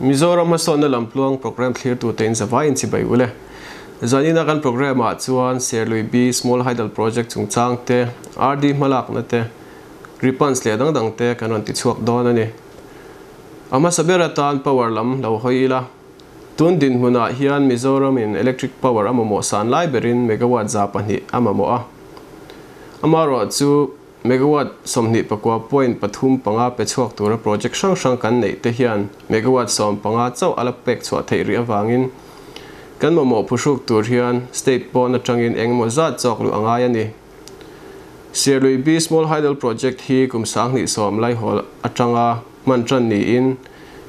Mizoram hmasawnna lamtluang programme thlirtute in zavai in chibai u le. Zanina kan programme ah chuan Serlui B Small Hydel Project chungchang te, RD hmalakna te, Ripans leh dang dang te kan rawn ti chhuak dawn a ni. A hmasa ber atan power lam lo hawi ila. Tun dinhmunah hian Mizoram in electric power a mamawh san lai berin megawatt 200 a mamawh a. Amaherawh chu Megawatt 24.35 pe chhuak tura project hrang hrang kan neih te hian megawatt 15 chauh a la pek chhuah theih rih avangin kan mamawh phuhruk tur hian state pawn atangin engemaw zat chawk luh a ngai a ni. Serlui B Small Hydel Project hi kum 2010 laihawl atanga hman tan niin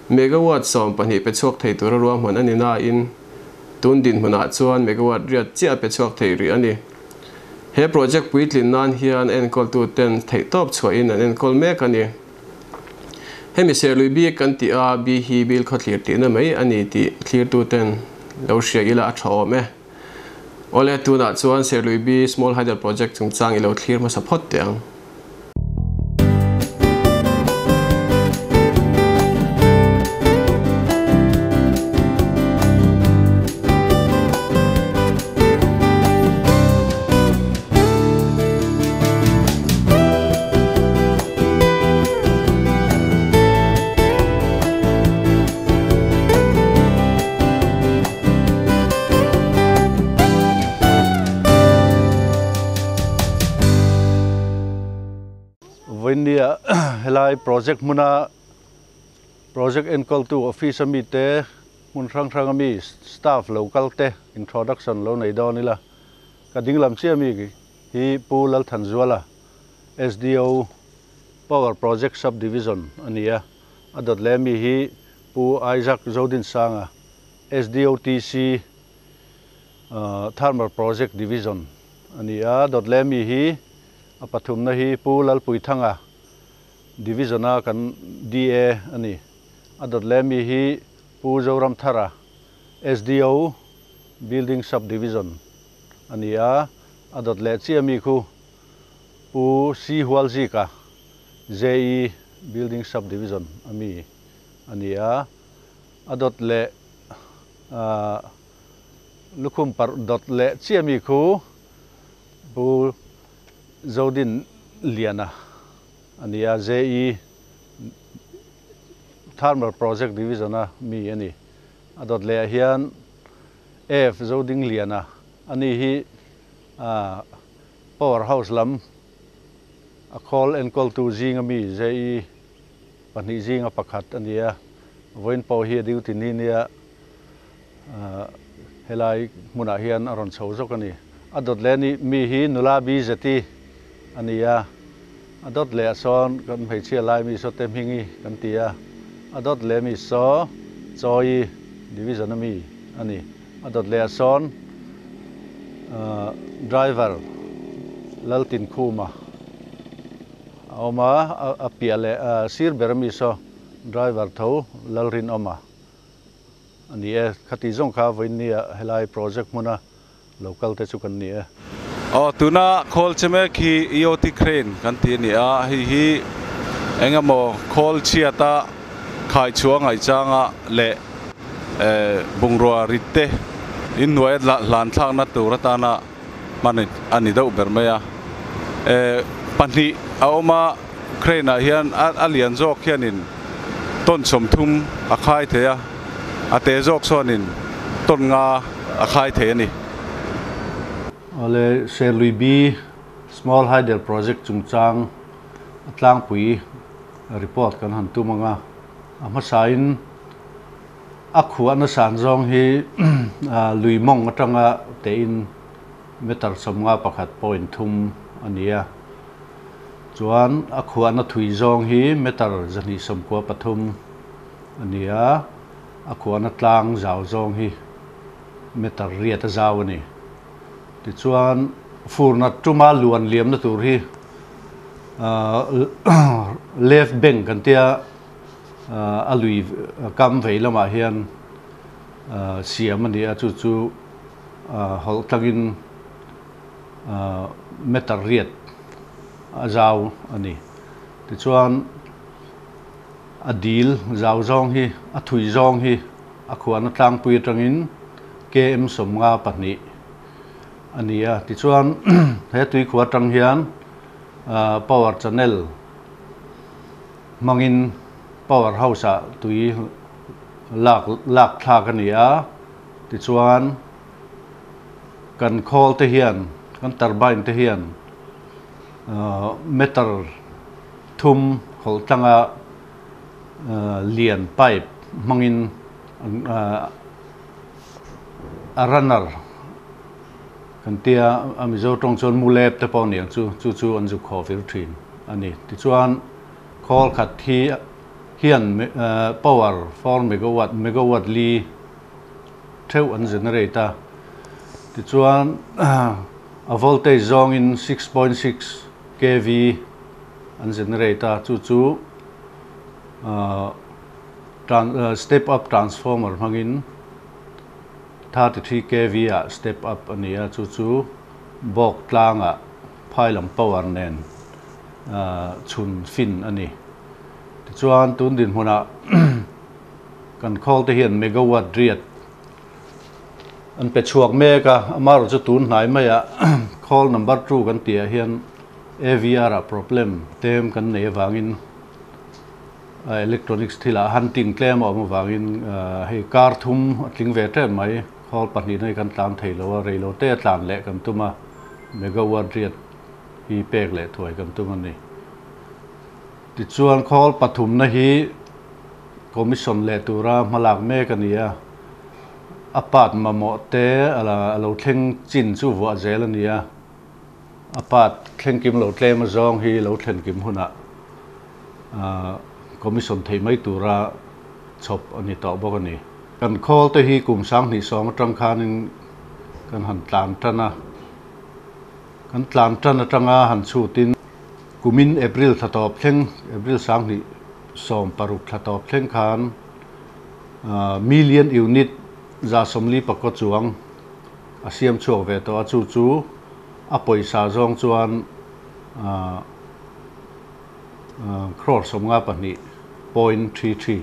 megawatt 12 pe chhuak thei tura ruahman a ni nain tun dinhmunah chuan megawatt 8 chiah pe chhuak thei rih a ni. He project puitlin nan hian enkawltu ten theihtawp chhuahin an enkawl mek a ni. Hemi Serlui bik kan tih a, bi hi bil khawthlir tihna mai a ni tih thlirtu ten lo hria ila a tha awm e. Awle, tunah chuan Serlui bi Small Hydel Project chungchang i lo thlir hmasa phawt teh ang. Vawinia helai project hmuna project enkawltu office a mite hmun hrang hrang a mi staff lo kal te introduction lo nei dawn ila ka ding lam chiah mi hi Pu Lalthanzuala SDO Power Project Sub Division a ni a, a dawt leh mi hi Pu Isaac Zodinsanga SDOTC Thermal Project Division a ni a, dawt leh mi hi a pathumna hi Pu Lalpuithanga Division a kan DA a ni. A dawt leh mi hi Pu Zoramthara SDO Building Sub Division a ni a, a dawt leh chiah mi khu Pu C Hualzika JE Building Sub Division a mi a ni a, a dawt leh lukhum parh dawt leh chiah mi khu Pu Zodin Liana a ni a, JE Thermal Project Division a mi a ni. A dawt leh ah hian F Zoding Liana a ni hi Power House lam a khawl enkawltu zinga mi JE pahnih zinga pakhat a ni a, vawiin pawh hi a duty ni nia helai hmunah hian a rawn chho zawk a ni. A dawt leh ni mi hi nula bi zeti a ni a, a dawt leh ah sawn kan hmeichhia lai mi saw te hmingi kan ti a, a dawt leh mi saw Chawi division a mi a ni. A dawt leh ah sawn driver Laltinkhuma a awm a, a piah leh sir ber ami saw driver tho Lalrinawma a ni e. Khati zawng kha vawiinnia helai project hmuna lo kal te chu kan ni e. Aw, tuna khawl che mek hi EOT crane kan ti a ni a, hei hi eng emaw khawl chhiata khai chhuah ngaihchanga leh bungrua rit te inhnuai a hlan thlakna tur atana hman a ni deuh ber mai a. Pahnih a awm a, crane ah hian a lian zawk hianin ton 30 a khai thei a, a te zawk chuanin ton 5 a khai thei a ni. Awle, Serlui B Small Hydel Project chungchang a tlangpui report kan han tum ang a, a hmasain a khuahna san zawng hi lui mawng atanga tein meter 51.3 a ni a, chuan a khuahna thui zawng hi meter 293 a ni a, a khuahna tlang zau zawng hi meter 8 a zau a ni. Tichuan furna tuma luan liamna tur hi left bank kan tia a lui kam vei lamah hian siam a ni a, chu chu hawlh tlangin meter 8 a zau a ni. Tichuan A dil zau zawng hi, a thui zawng hi a khuahna tlangpui atangin KM 52 a ni a. Tichuan he tuikhuah atang hian power channel hmangin power house ah tui lak lak thlak a ni a. Tichuan kan khawl te hian, kan turbine te hian meter thum khawlh tlanga lian pipe hmangin a runner kan tia a Mizo tawng chuan mu lep te pawh a ni ang chu, chu chu an zuk haw vir thin a ni. Tichuan khawl khat hi hian power 4 megawatt, megawatt li theuh an generate a, tichuan a voltage zawngin 6.6 kV an generate a, chu chu step up transformer hmangin 33 kV ah step up a ni a, chu chu bawk tlangah phailam power nen chhun fin a ni. Tichuan tun dinhmunah kan khawl te hian megawatt riat an pe chhuak mek a, amaherawhchu chu tun hnai maiah khawl number 2 kan tihah hian AVR ah problem tlem kan nei avangin electronics thilah hunting tlem a awm avangin hei kar thum a tling ve tep mai, khawl pahnih na hi kan tlan thei lo a, rei lo te a tlan leh kan tum a, megawatt riat hi pek leh thuai kan tum a ni. Tichuan khawl pathum na hi commission leh tura hmalak mek a ni a, a part mamawh te a lo thleng chin chu vuah zel a ni a, a part thleng kim lo tlem azawng hi lo thlen kim hunah commission thei mai tura chhawp a ni tawh bawk a ni. Kan khawl te hi kum 2020 atang khanin kan han tlan tan a, kan tlan tan atanga han chhutin kumin April thla tawp thleng, April 2016 thla tawp thleng khan million unit 144 chuang a siam chhuak ve tawh a, chu chu a pawisa zawng chuan crore 52.33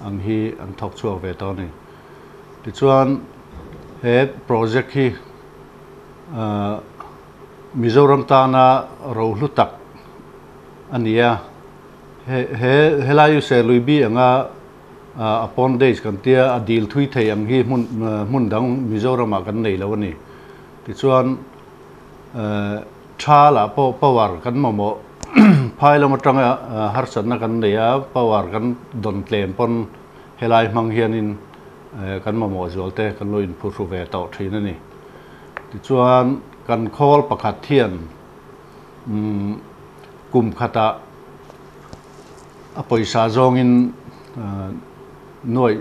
ang hi an thawk chhuak ve tawh a ni. Tichuan he project hi Mizoram tana rohlu tak a ni a, he helai Serlui bi anga a pondage kan tia a dil thui thei ang hi hmun dang Mizoramah kan nei lo a ni. Tichuan tha lah pawh power kan mamawh phai lam atanga harsatna kan nei a, power kan dawn tlem pawn helai hmang hianin kan mamawh zual te kan lo inphuhru ve tawh thin a ni. Tichuan kan khawl pakhat hian kum khatah a pawisa zawngin nuai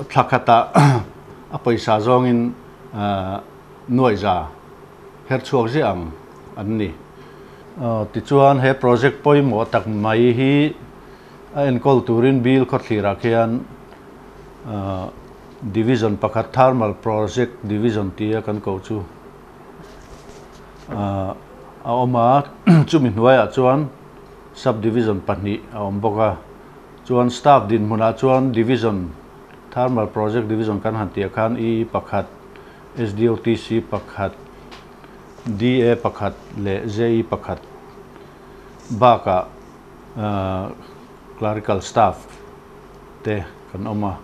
thla khatah a pawisa zawngin nuai za her chhuak ziah ang an ni. Tichuan he project pawimawh tak mai hi a enkawl turin bill khawthlirah khian division pakhat thermal project division tia kan ko chu a awm a, chumi hnuaiah chuan sub division pahnih a awm bawk a, chuan staff dinhmunah chuan division thermal project division kan han tih ah khan EE pakhat, SDOTC pakhat, DA pakhat leh JE pakhat bakah clerical staff te kan awm a,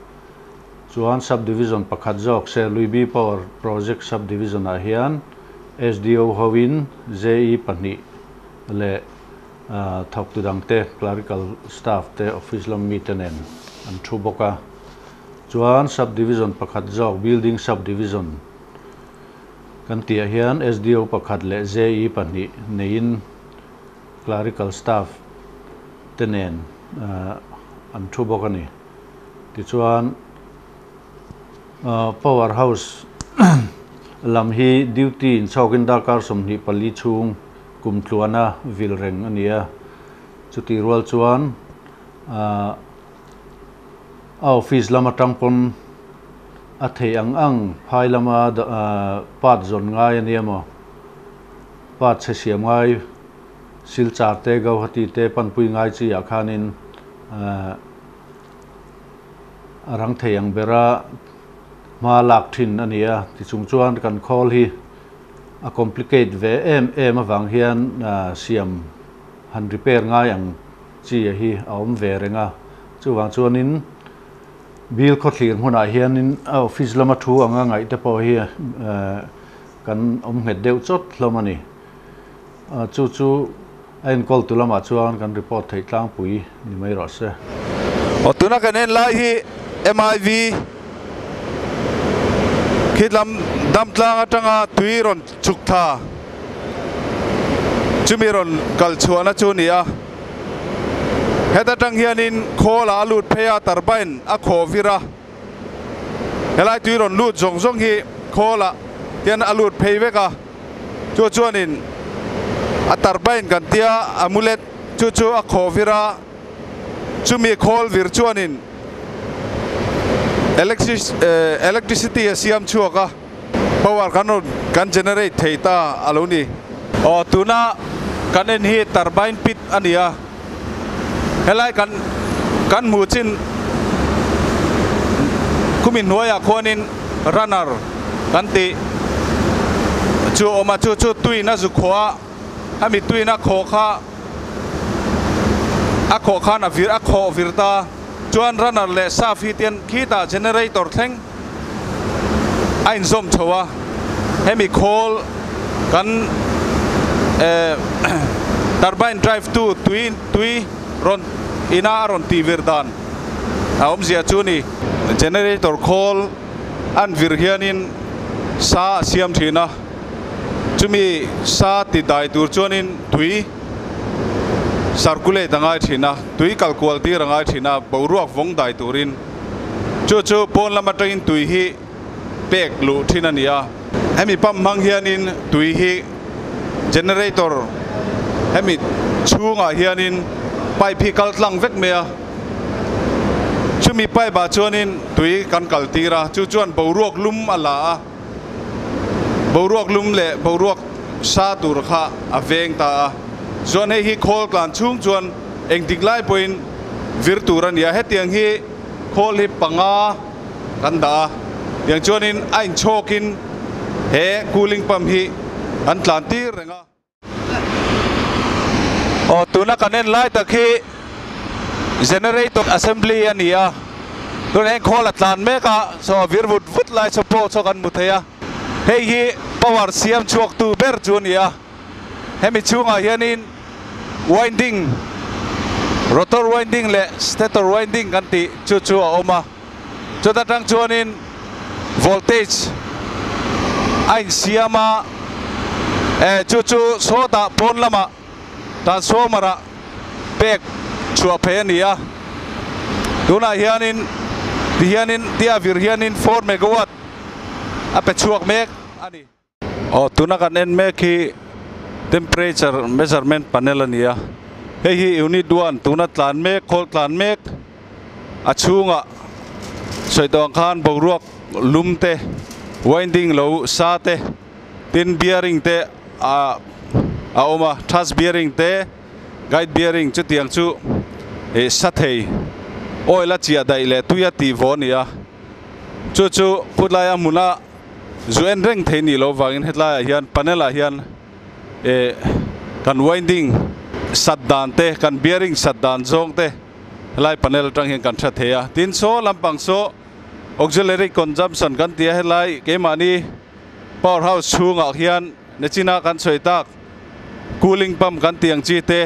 chuan sub division pakhat zawk Serlui B Power Project sub division ah hian SDO hoin JE pahnih leh thawktu dang te clerical staff te office lam mi te nen an thu bawk a, chuan sub division pakhat zawk building sub division kan tih ah hian SDO pakhat leh JE pahnih neiin clerical staff te nen an thu bawk a ni. Tichuan power house lam hi duty in chhawkin darkar 24 chhung kum tluana vil reng a ni a, chuti rual chuan a office lam atang pawn a thei ang ang phai lama part zawn ngai a ni emaw part chhe siam ngai Silchar te Guwahati te panpui ngai chi ah khanin. a rang thei ang bera hma lak thin a ni a, tichung chuan kan khawl hi a complicate ve em em avang hian siam han repair ngai ang chi a hi a awm ve reng a, chuvang chuanin Bill khawthlir hmunah hianin a office lama thu anga ngaih te pawh hi kan awm nghet deuh chawt hlawm a ni. Chu chu a enkawl tu lamah chuan kan report theih tlangpui ni mai rawh se. Aw tuna kan en lai hi MIV khitlam damtlang atanga tui rawn chhuk tha chumi rawn kal chhuahna chu a ni a. Heta tang hianin khawl ah a lut phei a, turbine a khawh vir a, helai tui rawn lut zawng zawng hi khawl ah hian a lut phei vek a, chu chuanin a turbine kan tia a mulet chu chu a khawh vir a, chumi khawl vir chuanin electricity a siam chhuak a, power kan rawn kan generate thei ta a lo ni. Aw tuna kan en hi turbine pit a ni a, helai kan kan hmuh chin khumi hnuaiah khuanin runner kan tih chu a awm a, chu chu tuin a zu khawh a, hemi tuin a khawh kha a khawh khan a vir a khawh vir ta chuan runner leh shaft hi tian khitah generator thleng a inzawm chho a, hemi khawl kan eh turbine drive tu tui tui rawn ina a rawn tih vir dan a awmzia chu ni. Generator khawl an vir hianin sa a siam thin a, chumi sa ti dai tur chuanin tui circulate a ngai thin a, tui kal kual tir a ngai thin a, boruak vawng dai turin. Chu chu pawn lam atangin tui hi pek luh thin a ni a. Hemi pump hmang hianin tui hi generator hemi chhungah hianin pipe hi kal tlang vek mai a. Chumi pipe ah chuanin tui kan kal tir a, chu chuan boruak lum a la a. Boruak lum leh boruak sa tur kha a veng ta a. Chuan hei hi khawl tlan chhung chuan engtik lai pawhin vir tur a ni a, hetiang hi khawl hi panga kan dah a, tiang chuanin a inchhawkin he cooling pump hi an tlan tir reng a. Aw tuna kan en lai tak hi generator assembly a ni a, tunah hian khawl a tlan mek a, saw a vir vut vut lai saw pawh saw kan hmu thei a, hei hi power siam chhuak tu ber chu a ni a. Hemi chhungah hianin winding, rotor winding leh stator winding kan tih chu chu a awm a. Chuta tang chuanin voltage a insiam a, eh chu chu sawtah pawn lamah transformer ah pek chhuah phei a ni a. Tunah hianin tihianin tia vir hianin four megawatt a pe chhuak mek a ni. Aw tuna kan en mek hi temperature measurement panel a ni a, hei hi unit one tuna tlan mek khawl tlan mek a chhungah sawi tawh ang khan boruak lum te winding lo sa te tin bearing te ah a awm a thrust bearing te guide bearing chutiang chu ih sa thei oil a chiah daih leh tui a tih vawh a ni a chu chu khutlai a hmuna. Zu en reng thei nih loh vangin hetlaiah hian panel ah hian eh kan winding sat dan te kan bearing sat dan zawng te helai panel atang hian kan hre thei a tin saw lampang saw auxiliary consumption kan ti a helai keimahni power house chhungah hian Nachina kan sawi tak cooling pump kan tih ang chi te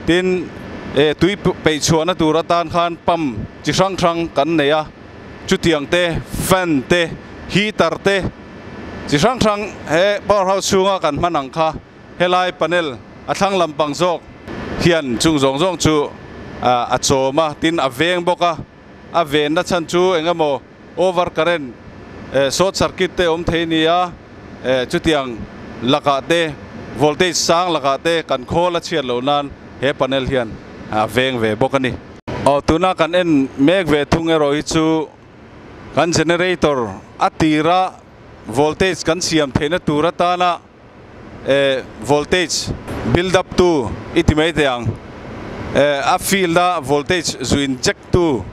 tin eh tui peih chhuahna tur atan khan pump chi hrang hrang kan nei a chutiang te fan te heater te chi hrang hrang he power house chhunga kan hman ang kha helai panel a thlang lampang zawk hian chung zawng zawng chu a chawm a tin a veng bawk a a venna chhan chu eng emaw Over current eh short circuit te awm thei nia eh chutiang lakah te voltage sang lakah te kan khawl a chhiat loh nan he panel hian a veng ve bawk a ni. Aw tuna kan en mek ve thung erawh hi chu kan generator a tira voltage kan siam theihna tur atana eh voltage build up tu i ti mai teh ang eh a field a voltage zu inject tu.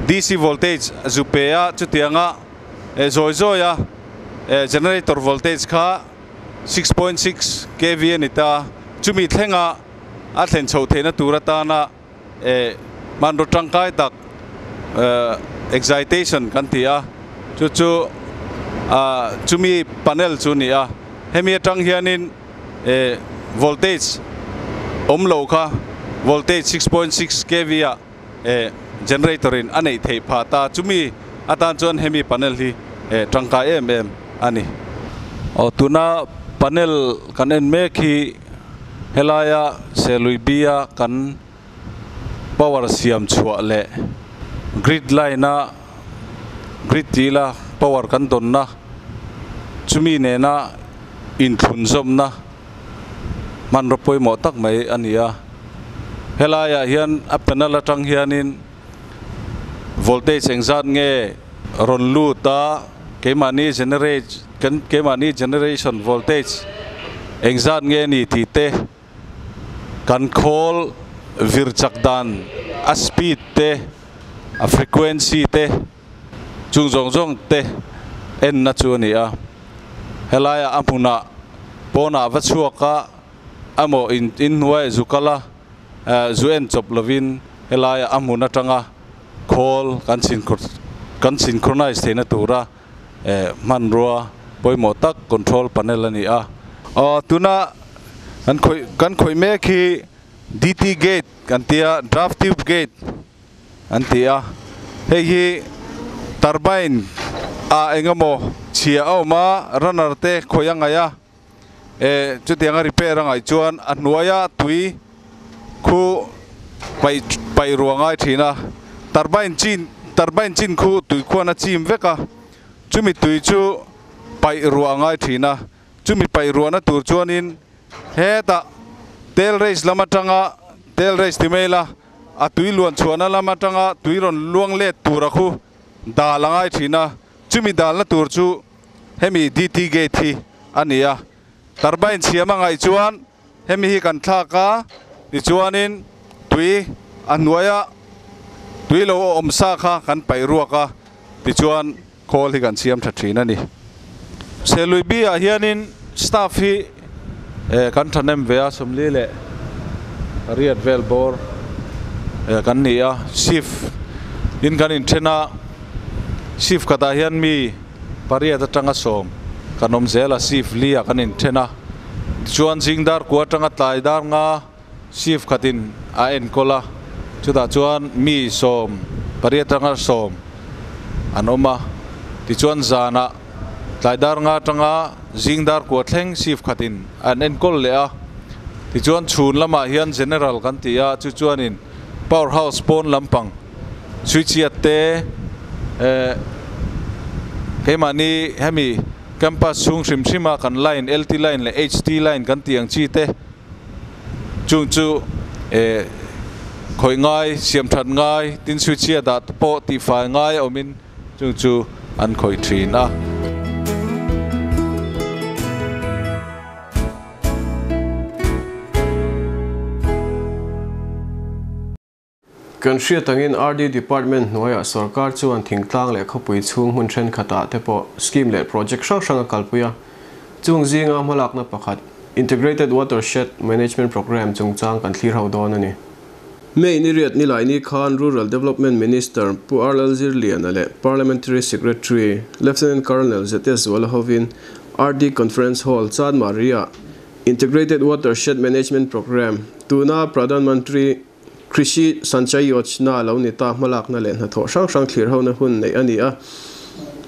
DC voltage zu pe a chutianga e zawi zawi a e generator voltage kha 6.6 kV a ni ta chumi thlenga a thlen chho theihna tur atana e hmanraw tangkai tak excitation kan ti a chu chu chumi panel chu a ni a hemi atang hianin e voltage awm lo kha voltage 6.6 kV ah e generator in a neih theih phah ta chumi atan chuan hemi panel hi e tangkai em em a ni. Aw tuna panel kan en mek hi helaia Serlui bia kan power siam chhuah leh grid line a grid tih ila power kan dawnna chumi nena inthlunzawmna hmanraw pawimawh tak mai a ni a helaiah hian a panel atang hianin voltage engzat nge rawn lut a keimahni generate kan keimahni generation voltage engzat nge a ni tih te kan khawl vir chak dan a speed te a frequency te chung zawng zawng te enna chu a ni a helaiah a hmunah pawnah va chhuak a emaw in inhnuai zu kal a zu en chawp lovin helaiah a hmun atanga khawl kan kan synchronize theihna tura hmanrua pawimawh tak control panel a ni a. Aw tuna kan khawih kan khawih mek hi DT gate kan ti a draft tube gate an ti a hei hi turbine ah eng emaw chhia a awm a runner te khawih a ngaih a eh chutiang a repair a ngaih chuan a hnuaia tui khu paih paih ruah ngai thin a turbine chin turbine chin khu tui khuan a chim vek a chumi tui chu paih ruah ngai thin a chumi paih ruahna tur chuanin hetah tail race lam atanga tail race ti mai ila a tui luan chhuahna lam atanga tui rawn luang let tura khu dal a ngai thin a chumi dalna tur chu hemi DT gate hi a ni a turbine chhiam a ngaih chuan hemi hi kan thlak a tichuanin tui a hnuaia tui lo a awm sa kha kan paih ruak a tichuan khawl hi kan siam tha thin a ni. Selui B ah hianin staff hi kan thahnem ve a sawmli leh pariat vel bawr kan ni a shift in kan inthen a shift khatah hian mi pariat atanga sawm kan awm zel a shift li ah kan inthen a tichuan zing dar kua atanga tlai dar nga shift khatin a enkawl a chutah chuan mi sawm pariat atanga sawm an awm a tichuan zanah tlai dar nga atanga zing dar kua thleng shift khatin an enkawl leh a tichuan chhun lamah hian general kan ti a chu chuanin power house pawn lampang switch te eh keimahni hemi campus chhung hrim hrim a kan line LT line leh HT line kan tih ang chi te chung chu eh khawih ngai siam that ngai tin switch ah te pawh tihfai ngai a awmin chung chu an khawih thin a. Kan hriat angin RD Department hnuaiah sorkar chuan thingtlang leh khawpui chhung hmun thenkhatah te pawh scheme leh project hrang hrang a kalpui a. Chung zinga hmalakna pakhat, Integrated Watershed Management Programme chungchang kan thlir ho dawn a ni. May ni riat nilaini khan Rural Development Minister Pu R Lalzirliana leh Parliamentary Secretary Lieutenant Colonel ZS Zuala hovin RD Conference Hall, Chanmari-ah Integrated Watershed Management Programme tuna Pradhan Mantri Krishi Sanchay Yojana lo ni ta hmalakna leh hnathawh hrang hrang thlir hona hun neih a ni a.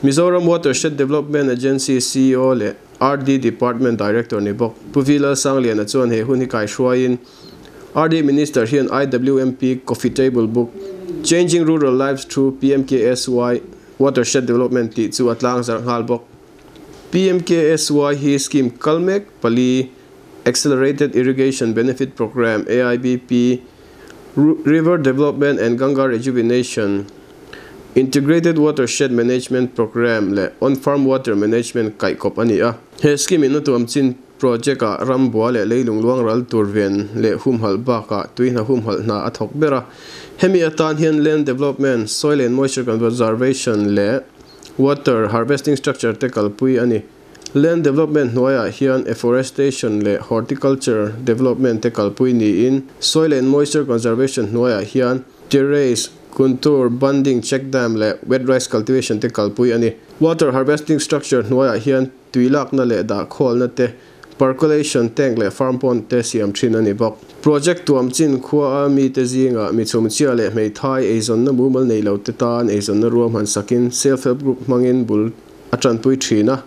Mizoram Watershed Development Agency CEO leh RD Department Director ni bawk Pu V Lalsangliana chuan he hun hi kaihruaiin RD Minister hian IWMP Coffee Table Book Changing Rural Lives Through PMKSY Watershed Development tih chu a tlang zarh nghal bawk. PMKSY hi scheme kal mek pali Accelerated Irrigation Benefit Programme, AIBP, River Development and Ganga Rejuvenation, Integrated Watershed Management Programme leh On-Farm Water Management kaihkawp a ni a. He scheme in a tuam chin Project ah rambua leh leilung luang ral tur ven leh humhalh bakah tui hna humhalh hna a thawk ber a. Hemi atan hian land development, soil and moisture conservation leh water harvesting structure te kalpui a ni. Land development hnuaiah hian afforestation leh horticulture development te kalpui niin soil and moisture conservation hnuaiah hian terrace, contour bunding, check dam leh wet rice cultivation te kalpui a ni. Water harvesting structure hnuaiah hian tui lakna leh dah khawlna te, percolation tank leh farm pond te siam thin a ni bawk. Project tuam chin khua a mite zingah mi chhumchhia leh hmeithai eizawnna mumal nei lo te tan eizawnna ruahman sakin self help group hmangin bul a tanpui thin a.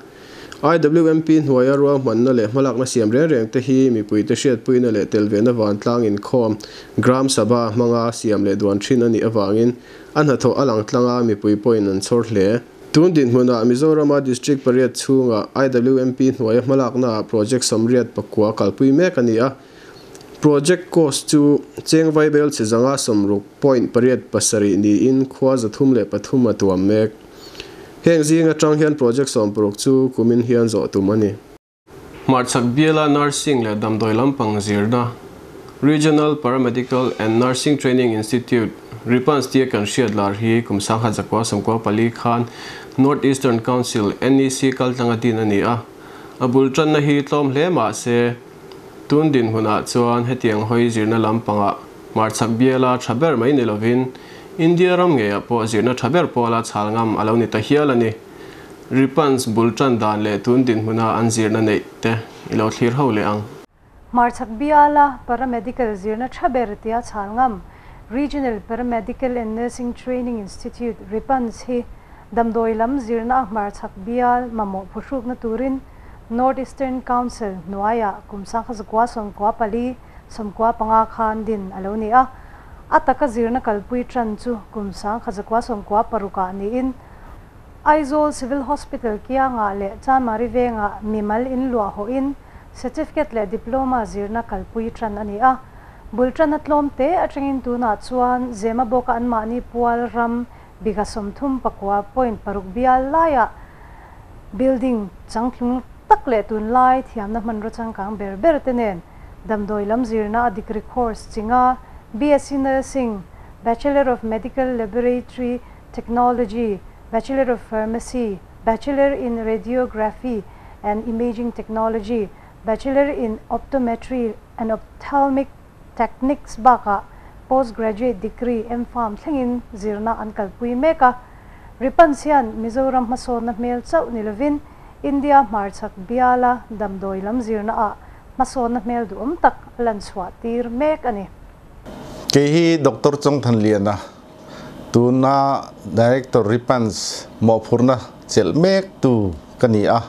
IWMP hnuaia ruahmanna leh hmalakna siam reng reng te hi mipuite hriatpuina leh telvehna vantlang inkhawm Gram Sabha hmanga siam leh duan thin a nih avangin a hnathawh a lang tlang a, mipui pawhin an chhawr hle. Tun dinhmunah Mizorama District pariat chhunga IWMP hnuaia hmalaknaah project 89 kalpui mek a ni a. Project cost chu cheng vaibel chi 560.87 niin khua 303 a tuam mek. Heng zing atang hian project 60 chu kumin hian zawh tum a ni. Hmarchhak biala Nursing leh damdawi lampang zirna Regional Paramedical and Nursing Training Institute, RIPANS tia kan hriat lar hi kum 1994 khan North Eastern Council, NEC, kaltlanga din a ni a. A bul tanna hi tlawm hle mah se tun dinhmunah chuan hetiang hawi zirna lampangah hmarchhak biala tha ber mai ni lovin India ram ngeiah pawh zirna tha ber pawla chhal ngam a lo ni ta hial a ni. RIPANS bul tan dan leh tun dinhmuna an zirna neih te i lo thlir ho leh ang. Hmarchhak biala Paramedical zirna tha ber tia chhal ngam Regional Paramedical and Nursing Training Institute, RIPANS, hi damdawi lam zirna a hmarchhak bial mamawh phuhrukna turin North Eastern Council hnuaiah kum 1994 95 khan din a lo ni a. A taka zirna kalpui tan chu kum 1996 ah niin Aizawl Civil Hospital kianga leh Chanmari venga mimal in luah ho in certificate leh diploma zirna kalpui tan a ni a. Bul tan a tlawm te atangin tunah chuan Zemabawk an mahni pual ram bigha 39.6 bial laiah building changtlung tak leh tun lai thiamna hmanraw changkang ber ber te nen damdawi lam zirna a degree course chinga BSc Nursing, Bachelor of Medical Laboratory Technology, Bachelor of Pharmacy, Bachelor in Radiography and Imaging Technology, Bachelor in Optometry and Ophthalmic Techniques baka postgraduate degree M.Pharm thlengin zirna an kalpui mek a. RIPANS hian Mizoram hmasawnna hmel chauh ni lovin India hmarchhak biala damdawi lam zirna ah hmasawnna hmel duhawm tak a lan chhuah tir mek a ni. Kei hi Doctor Chawngthan Liana, tuna Director RIPANS mawhphurna chelh mek tu ka ni a.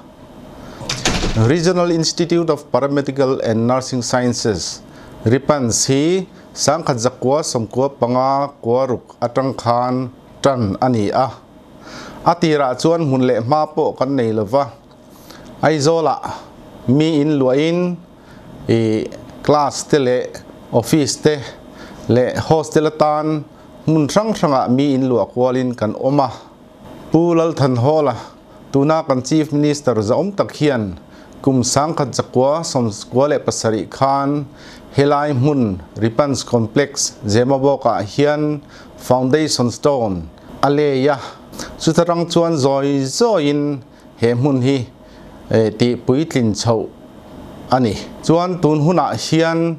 Regional Institute of Paramedical and Nursing Sciences, RIPANS, hi 1995 atang khan tan a ni a. A tirah chuan hmun leh hma pawh kan nei lova. Aizawlah mi in luahin i class te leh office te leh hostel atan hmun hrang hrangah mi in luah kualin kan awm a. Pu Lalthanhawla, tuna kan Chief Minister zahawm tak hian kum 1997 khan helai hmun RIPANS Complex Zemabawkah hian Foundation Stone a lei a. Chutarang chuan zawi zawiin he hmun hi tih puitlin chhoh a ni. Chuan tun hunah hian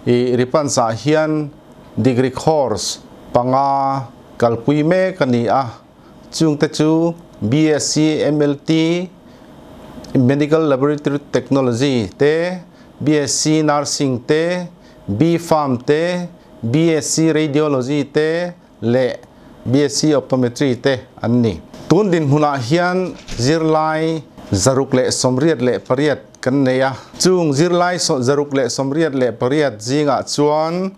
i RIPANS ah hian degree course panga kalpui mek a ni a. Chungte chu BSc MLT, Medical Laboratory Technology, te, BSc Nursing te, B.Pharm te, BSc Radiology te leh BSc Optometry te an ni. Tun dinhmunah hian zirlai 688 kan nei a. Chung zirlai 688 zingah chuan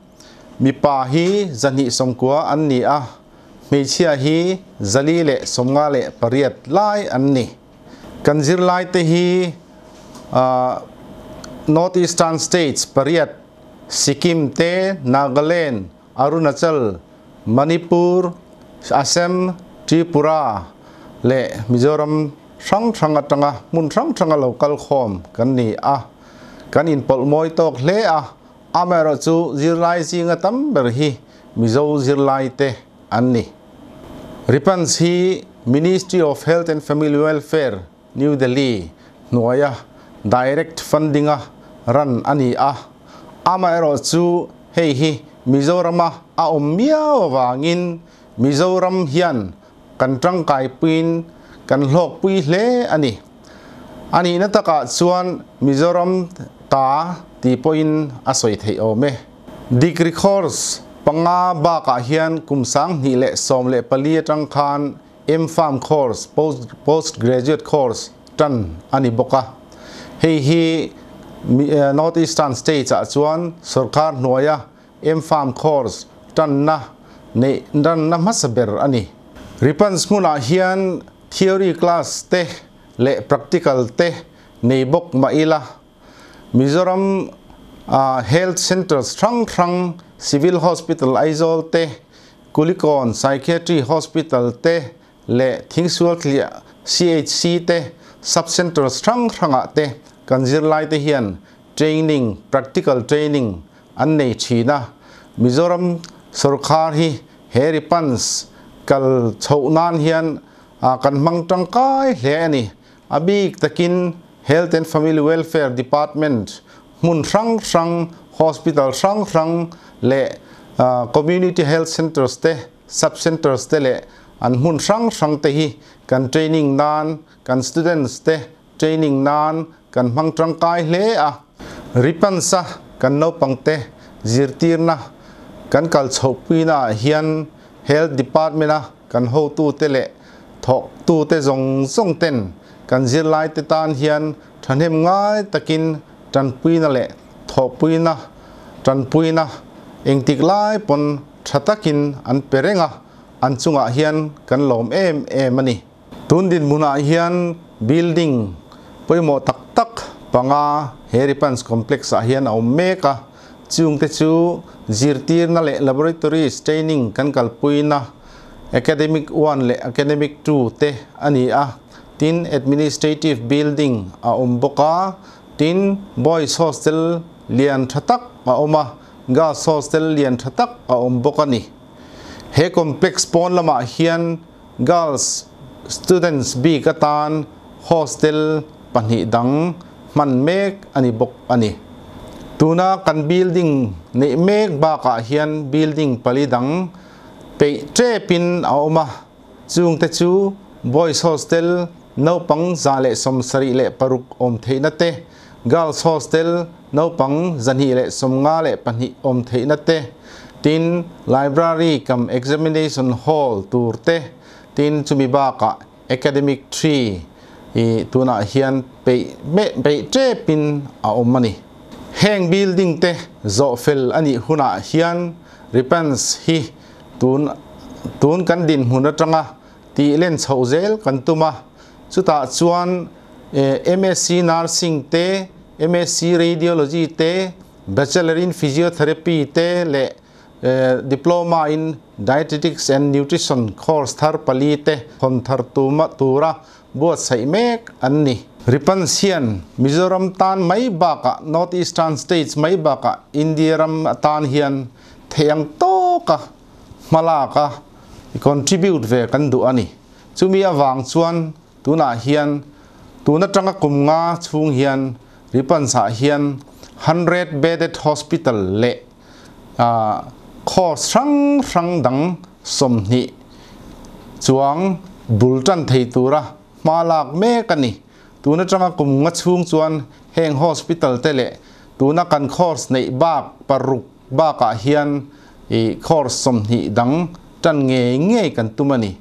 mipa hi 290 an ni a, hmeichhia hi 458 lai an ni. Kan zirlai te hi North Eastern States pariat, Sikkim te, Nagaland, Arunachal, Manipur, Assam, Tripura leh Mizoram hrang hrang atanga hmun hrang hranga lo kal khawm kan ni a. Kan inpawlh mawi tawk hle a, amaherawhchu zirlai zinga tam ber hi Mizo zirlai te an ni. Ripans hi Ministry of Health and Family Welfare, New Delhi hnuaia direct funding-a ran a ni a, amaherawhchu hei hi Mizorama a awm miau avangin Mizoram hian kan tangkaipuiin kan hlawkpui hle a ni. A nihna takah chuan Mizoram ta tih pawhin a sawi theih awm e. Degree course panga bakah hian kum 2014 atang khan M-Pharm course, post graduate course, tan a ni bawk a. Hei hi North Eastern States ah chuan sorkar hnuaia M-Pharm course tanna neih ranna hmasa ber a ni. Ripans hmunah hian theory class te leh practical te nei bawk mah ila, Mizoram Health Centres hrang hrang, Civil Hospital Aizawl te, Kulikawn Psychiatry Hospital te leh Thingsualtliah CHC te Sub-Centres hrang hrangah te kan zirlaite hian training, practical training, an nei thin a. Mizoram sorkar hi he Ripans kal chhoh nan hian kan hmang tangkai hle a ni. A bik takin Health and Family Welfare Department hmun hrang hrang, hospital hrang hrang leh Community Health Centres te, Sub Centres te leh an hmun hrang hrang te hi kan training nan, kan students te training nan kan hmang tangkai hle a. Ripans-a kan naupangte zirtirna kan kal chhohpuina ah hian Health Department-a kan hotute leh thawktute zawng zawng ten kan zirlaite tan hian thahnem ngai takin tanpuina leh thawhpuina tanpuina engtik lai pawn tha takin an pe reng a, an chungah hian kan lawm em em a ni. Tun dinhmunah hian building pawimawh tak tak panga he Ripans Complex ah hian a awm mek a, chungte chu zirtirna leh laboratories training kan kalpuina Academic one leh Academic two te a ni a, tin Administrative building a awm bawk a, tin Boys Hostel lian tha tak a awm a, Girls Hostel lian tha tak a awm bawk a ni. He complex pawn lamah hian Girls students bik atan hostel pahnih dang hman mek a ni bawk a ni. Tuna kan building neih mek bakah hian building pali dang peih tepin a awm a, chungte chu Boys Hostel naupang 176 awm theihna te, Girls Hostel naupang 252 awm theihna te, tin Library cum Examination Hall tur te, tin chumi bakah Academic Tree i tunah hian peih peih tepin a awm a ni. Heng building te zawh fel a nih hunah hian Ripans hi tun tun kan dinhmun atanga tih len chhoh zel kan tum a, chutah chuan MSc Nursing te, MSc Radiology te, Bachelor in Physiotherapy te leh Diploma in Dietetics and Nutrition course thar pali te hawn thar tuma tura buatsaih mek an ni. Ripans hian Mizoram tan mai bakah North Eastern States mai bakah India ram atan hian theih ang tawka hmalaka contribute ve kan duh a ni. Chumi avang chuan Tunah hian, tun atanga kum nga chhung hian Ripansah hian hundred bedded hospital leh course hrang hrang dang 20 chuang bul tan thei tura hma lak mek a ni. Tun atanga kum nga chhung chuan heng hospital te leh tuna kan course neih bak paruk bakah hian course 20 dang tan ngei ngei kan tum a ni.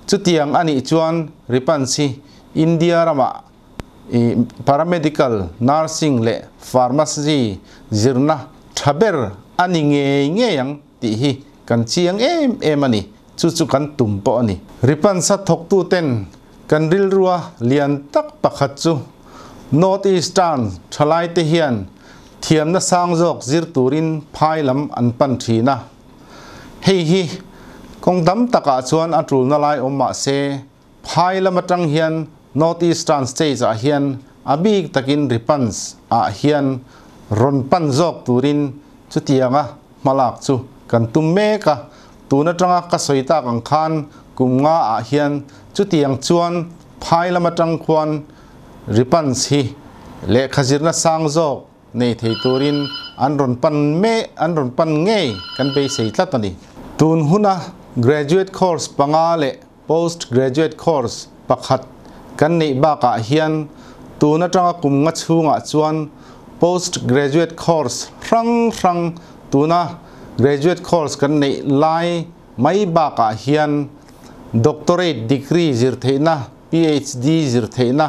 Chutiang a nih chuan Ripans hi India ramah i paramedical, nursing leh pharmacy zirna tha ber a ni ngei ngei ang tih hi kan chiang em em a ni. Chu chu kan tum pawh a ni. Ripans-a thawktuten kan rilrua lian tak pakhat chu North Eastern thalaite hian thiamna sang zawk zir turin phai lam an pan thin a. Hei hi kawng dam takah chuan a tulna lai awm mah se, phai lam atang hian North Eastern States ah hian a bik takin Ripans ah hian rawn pan zawk turin chutianga hmalak chu kan tum mek a. Tun atanga ka sawi tak ang khan kum nga ah hian chutiang chuan phai lam atang khuan Ripans hi lehkha zirna sang zawk nei thei turin an rawn pan me an rawn pan ngei kan beisei tlat a ni. Tun huna graduate course panga leh post graduate course pakhat kan neih bakah hian tun atanga kum nga chhungah chuan post graduate course hrang hrang tuna graduate course kan neih lai mai bakah hian doctorate degree zir theihna PhD zir theihna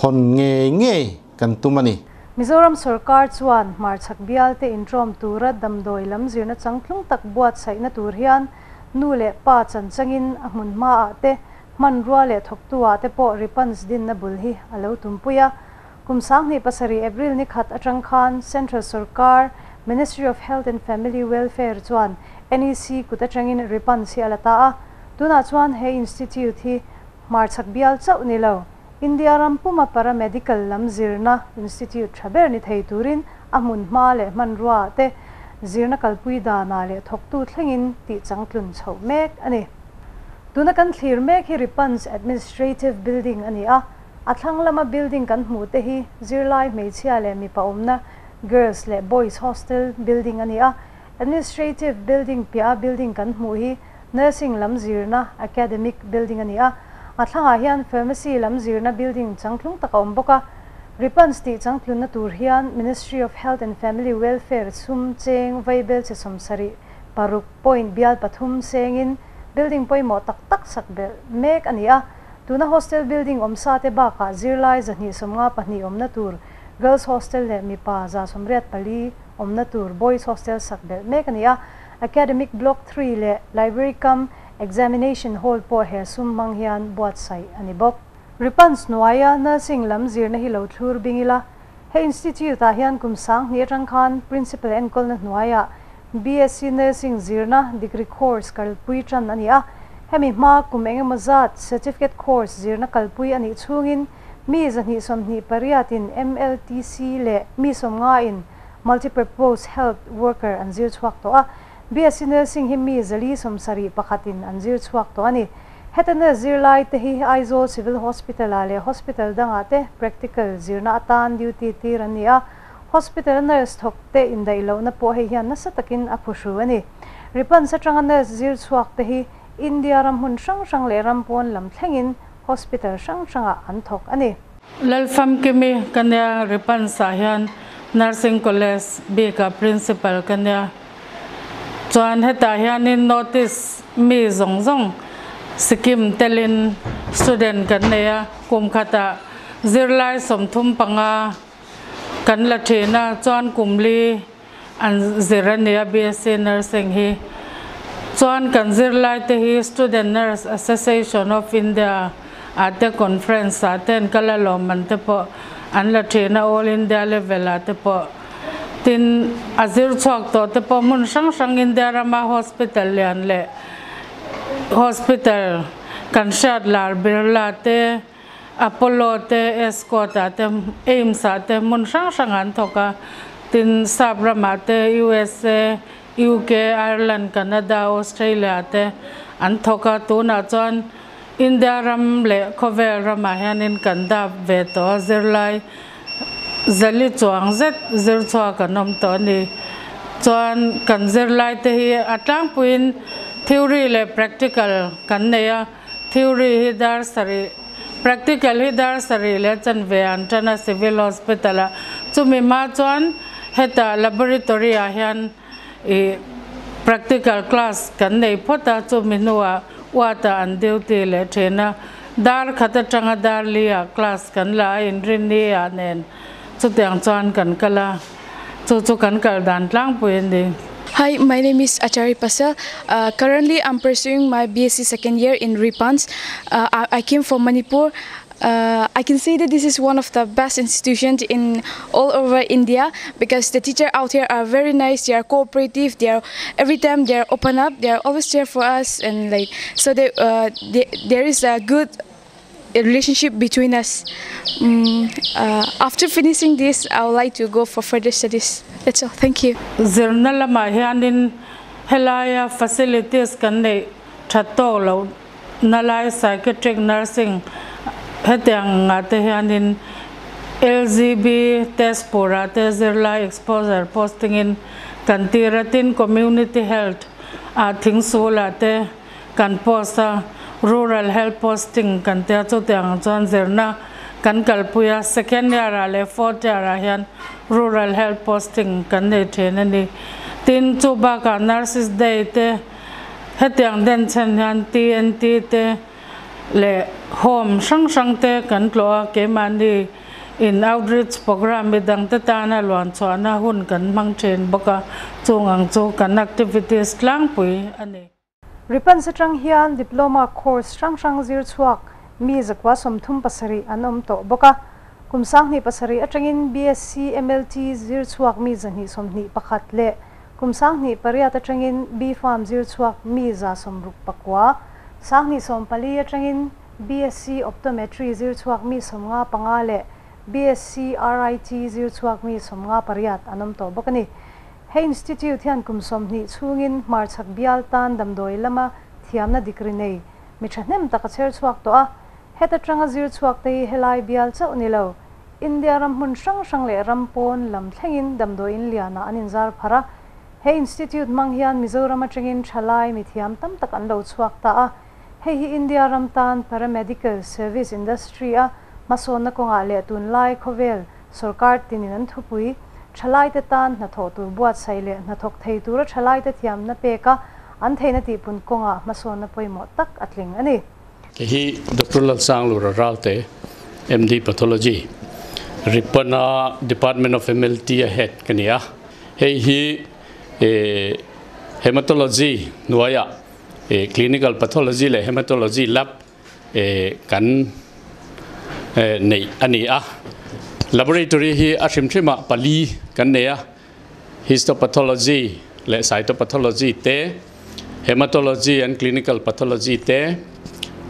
hawn ngei ngei kan tum a ni. Mizoram sorkar chuan hmarchhak bialte intawm tura damdawi lam zirna changtlung tak buatsaihna tur hian nu leh pa chanchangin a hmun hmaah te hmanrua leh thawktuah te pawh Ripans dinna bul hi a lo tumpui a. Kum 2007 April ni khat atang khan Central Sarkar Ministry of Health and Family Welfare chuan NEC kut atangin Ripans hi a la ta a. Tunah chuan he institute hi hmarchhak bial chauh ni lo India ram puma paramedical lam zirna institute tha ber ni thei turin a hmun hma leh hmanrua te zirna kalpui dana leh thawktu thlengin tih changtlun chho mek a ni. Tuna kan thlir mek hi Ripans Administrative Building a ni a, a thlang lama building kan hmuh te hi zirlai hmeichhia leh mipa awmna girls leh boys hostel building a ni a. Administrative building piah building kan hmuh hi nursing lam zirna academic building a ni a. A thlangah hian pharmacy lam zirna building changtlung tak a awm bawk a. Ripans tih changtlunna tur hian Ministry of Health and Family Welfare sum cheng vaibel che sawmsarih paruk point bial pathum sengin building pawimawh tak tak sak belh mek a ni a. Tuna hostel building awm sa te bakah zirlai 252 awmna tur girls hostel leh mipa 184 awmna tur boys hostel sak belh mek a ni a. Academic block 3 leh library cum examination hall pawh he sum hmang hian buatsaih a ni bawk. Ripans hnuaia nursing lam zirna hi lo thlur bingila he institute ah hian kum 2000 atang khan principal enkawlna hnuaia BSc nursing zirna degree course kalpui tan a ni a. Hemi hma kum engemaw zat certificate course zirna kalpui a nih chhungin mi 228 in MLTC leh mi 90 in multipurpose health worker an zir chhuak tawh a. BSc nursing hi mi 171 in an zir chhuak tawh a ni. Hetana zirlai te hi Aizawl Civil Hospital ah leh hospital dangah te practical zirna atan duty tir an ni a. Hospital nurse thawk te indaih lohna pawh hei hian nasa takin a phuhru a ni. Ripans atanga nurse zir chhuak te hi India ram hmun hrang hrang leh ram pawn lam thlengin hospital hrang hrangah an thawk a ni. Lalfam Kimi ka nia Ripans ah hian Nursing College bika principal ka nia chuan hetah hianin notice mi zawng zawng Sikkim telin student kan nei a kum khata zirlai 35 kan la thina chuan kumli an zir ania BSc Nursing hi chuan kan zirlai te hi Student Nurse Association of India ate conference aten kala lawm te pawh an la thina All India level ate pawh tin azir chhuak to te pawh hmun hrang hrang India rama hospital lian leh hospital kan hriat lar Birla te Apollo te Escort te AIMS te hmun hrang hrang an thawk a tin sap rama te USA UK Ireland Canada Australia te an thawk a tunah chuan India ram leh khawvel ramah hianin kan dap ve tawh a zirlai 400 chuang zet zir chhuak an awm tawh a ni chuan kan zirlai te hi a tlangpuiin theory leh practical kan nei a theory hi dar sarih practical hi dar sarih leh chanve an tan a civil hospital a chumi ma chuan heta laboratory ah hian i practical class kan nei phawt a chumi hnuah wata an duty leh thina dar khat atanga dar li ah class kan la a inrin ni ah nen chutiang chuan kan kala chu chu kan kal dan tlangpui ani. Hi, my name is Achari Pasal. Currently, I'm pursuing my BSc second year in Ripans. I came from Manipur. I can say that this is one of the best institutions in all over India because the teacher out here are very nice. They are cooperative. They are every time they are open up. They are always there for us, and like so. There is a good relationship between us. After finishing this, I would like to go for further studies. That's all. Thank you. Zirna lamah hianin helaia facilities kan neih that tawk loh na lai psychiatric nursing hetiang ngah te hianin LGB test purah te zirlai exposure posting in kan tir a, tin community health ah thingsulah te kan post a, rural health posting kan tia chutiang chuan zirna kan kalpui a, second year ah leh fourth year ah hian rural health posting kan nei thin a ni. Tin chu bakah nurses day te hetiang den chhen hian TNT te leh home hrang hrang te kan tlawh a, keimahni in outreach programme midang te tana luan chhuahna hun kan hmang thin bawk a, chung ang chu kan activities tlangpui a ni. Ripans atang hian diploma course hrang hrang zir chhuak mi 137 an awm tawh bawk a. Kum 2007 atangin BSc MLT zir chhuak mi 221 leh kum 2008 atangin B Pharm zir chhuak mi 169, 2014 atangin BSc Optometry zir chhuak mi 95 leh BSc RIT zir chhuak mi 58 an awm tawh bawk a ni. He institute hian kum 20 chhungin hmarchhak bial tan damdawi lama thiamna degree nei mi thahnem tak a chher chhuak tawh a. Heta tanga zir chhuak te hi helai bial chauh ni lo, India ram hmun hrang hrang leh ram pawn lam thlengin damdawiin lianah an inzar phar a. He institute hmang hian Mizoram atangin thalai mi thiam tam tak an lo chhuak ta a. Hei hi India ram tan paramedical service industry a hmasawnna kawngah leh tunlai khawvel sorkar tinin an thupui thalai te tan hnathawh tur buatsaih leh hnathawk thei tura thalai te thiamna pek a an theihna tihpun kawngah hmasawnna pawimawh tak a tling a ni. Kei hi Doctor Lalsanglura Ralte, MD Pathology, Ripana Department of MLT a head ka ni a. Hei hi Hematology hnuaiah Clinical Pathology leh Hematology Lab kan neih a ni a. Laboratory hi a hrim hrimah pali kan nei a, Histopathology leh Cytopathology te, Hematology and Clinical Pathology te,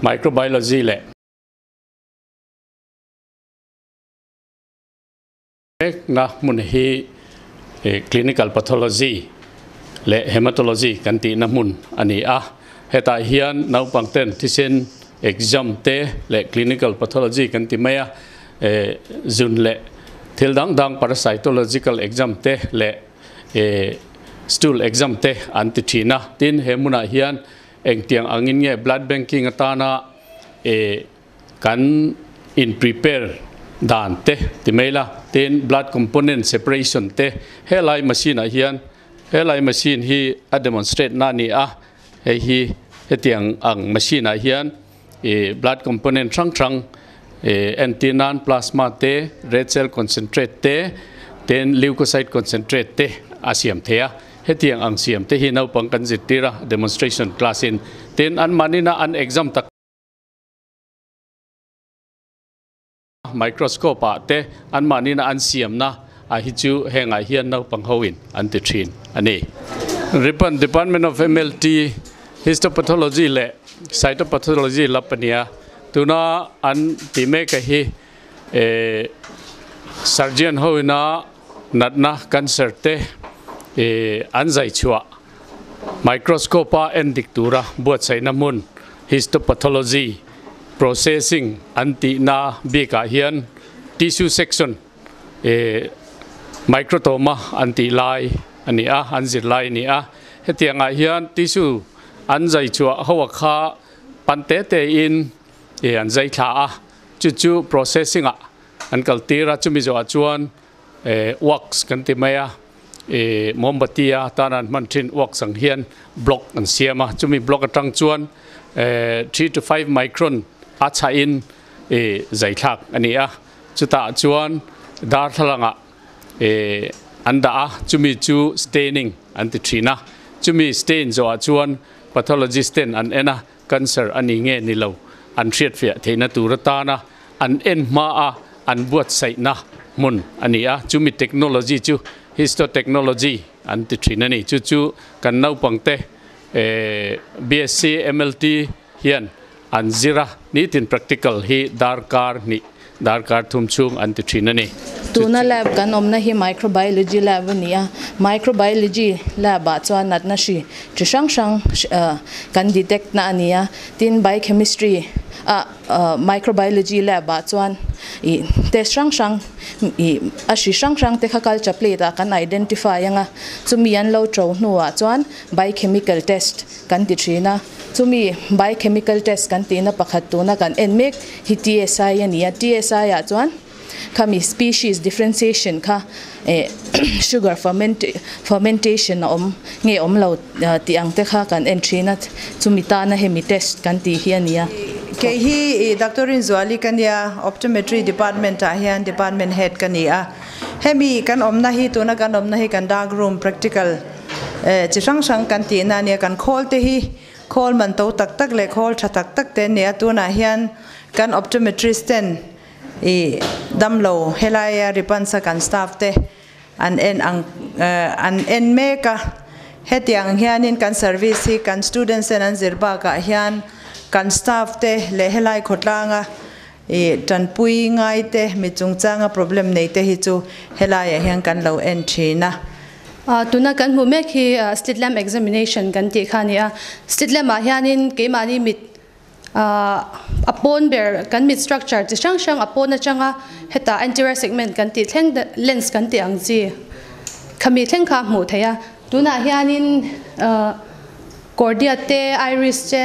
Microbiology leh. Mekna hmun hi Clinical Pathology leh Hematology kan tihna hmun a ni a. Hetah hian naupang ten thisen exam te leh Clinical Pathology kan ti mai a, zun leh thil dang dang parasitological exam te leh stool exam te an ti thin a. Tin, he hmunah hian engtiang angin nge blood banking atana kan in prepare dan te ti mai la, tin blood component separation te helai machine ah hian helai machine hi a demonstrate na ni a, hei hi hetiang ang machine ah hian blood component hrang hrang entir nan plasma te, red cell concentrate te, tin leukocyte concentrate te a siam thei a, hetiang ang siam te hi naupang kan zirtir a demonstration class in, tin an mahni-na an exam tak microscope ah te an mahni-na an siamna a hi chu hengah hian naupang hoin an ti thin a ni. Ripon Department of MLT Histopathology leh Cytopathology lab a ni a, tuna an tih mek a hi surgeon hoina natna cancer te an zai chhuah microscope a en dik tura buatsaihna hmun histopathology processing an tihna bikah hian tissue section microtome an tih lai a ni a, an zir lai a ni a. Hetiangah hian tissue an zai chhuah ho a kha pan te te in an zai thla a, chu chu processing ah an kal tir a, chumi zawhah chuan wax kan ti mai a, mombati a tan an hman thin wax ang hian block an siam a, chumi block atang chuan 3 to 5 micron a chhah in zai thlak a ni a, chutah chuan darthlalangah an dah a, chumi chu staining an ti thin a, chumi stain zawhah chuan pathologist ten an en a, cancer a ni nge ni lo an hriat fiah theihna tur atana an en hma a an buatsaihna hmun a ni a, chumi technology chu histotechnology an ti thin a ni. Chu chu kan naupang te BSc MLT hian an zir a, nitin practical hi darkar hnih, darkar thum chhung an ti thin a ni. Tuna lab kan awmna hi microbiology lab a ni a, microbiology lab ah chuan natna hri chi hrang hrang kan detect na a ni a, tin biochemistry ah microbiology lab ah chuan ih test hrang hrang ih a hri hrang hrang te kha culture plate ah kan identify ang a, chumi an lo to hnuah chuan biochemical test kan ti thin a, chumi biochemical test kan tihna pakhat tuna kan en mek hi TSI a ni a, TSI ah chuan khami species differentiation kha eh sugar fermentation a awm nge awm lo tih ang te kha kan en thin a, chumi tana hemi test kan tih hi a ni a. Kei hi Doctor Rinzuali ka nia, Optometry Department ah hian Department Head ka ni a, hemi kan awmna hi tuna kan awmna hi kan dark room practical chi hrang hrang kan tihna a nia, kan khawl te hi khawl man to tak tak leh khawl tha tak tak te an ni a, tunah hian kan optometrist ten I damlo helaia Ripansa kan staff te an en ang an en mek a, hetiang hianin kan service hi kan students ten an zir bakah hian kan staff te leh helai khawtlanga i tanpui ngai te mi chungchanga problem nei te hi chu helaiah hian kan lo en thin a. Tuna kan hmuh mek hi slit lamp examination kan tih kha a ni a, slit lamp ah hianin keimahni mit A pawn ber kan mit structure chi hrang hrang a pawn atanga hetah anterior segment kan tih thleng lens kan tih ang chi khami thleng kha a hmuh theih a. Tunah hianin cornea te iris te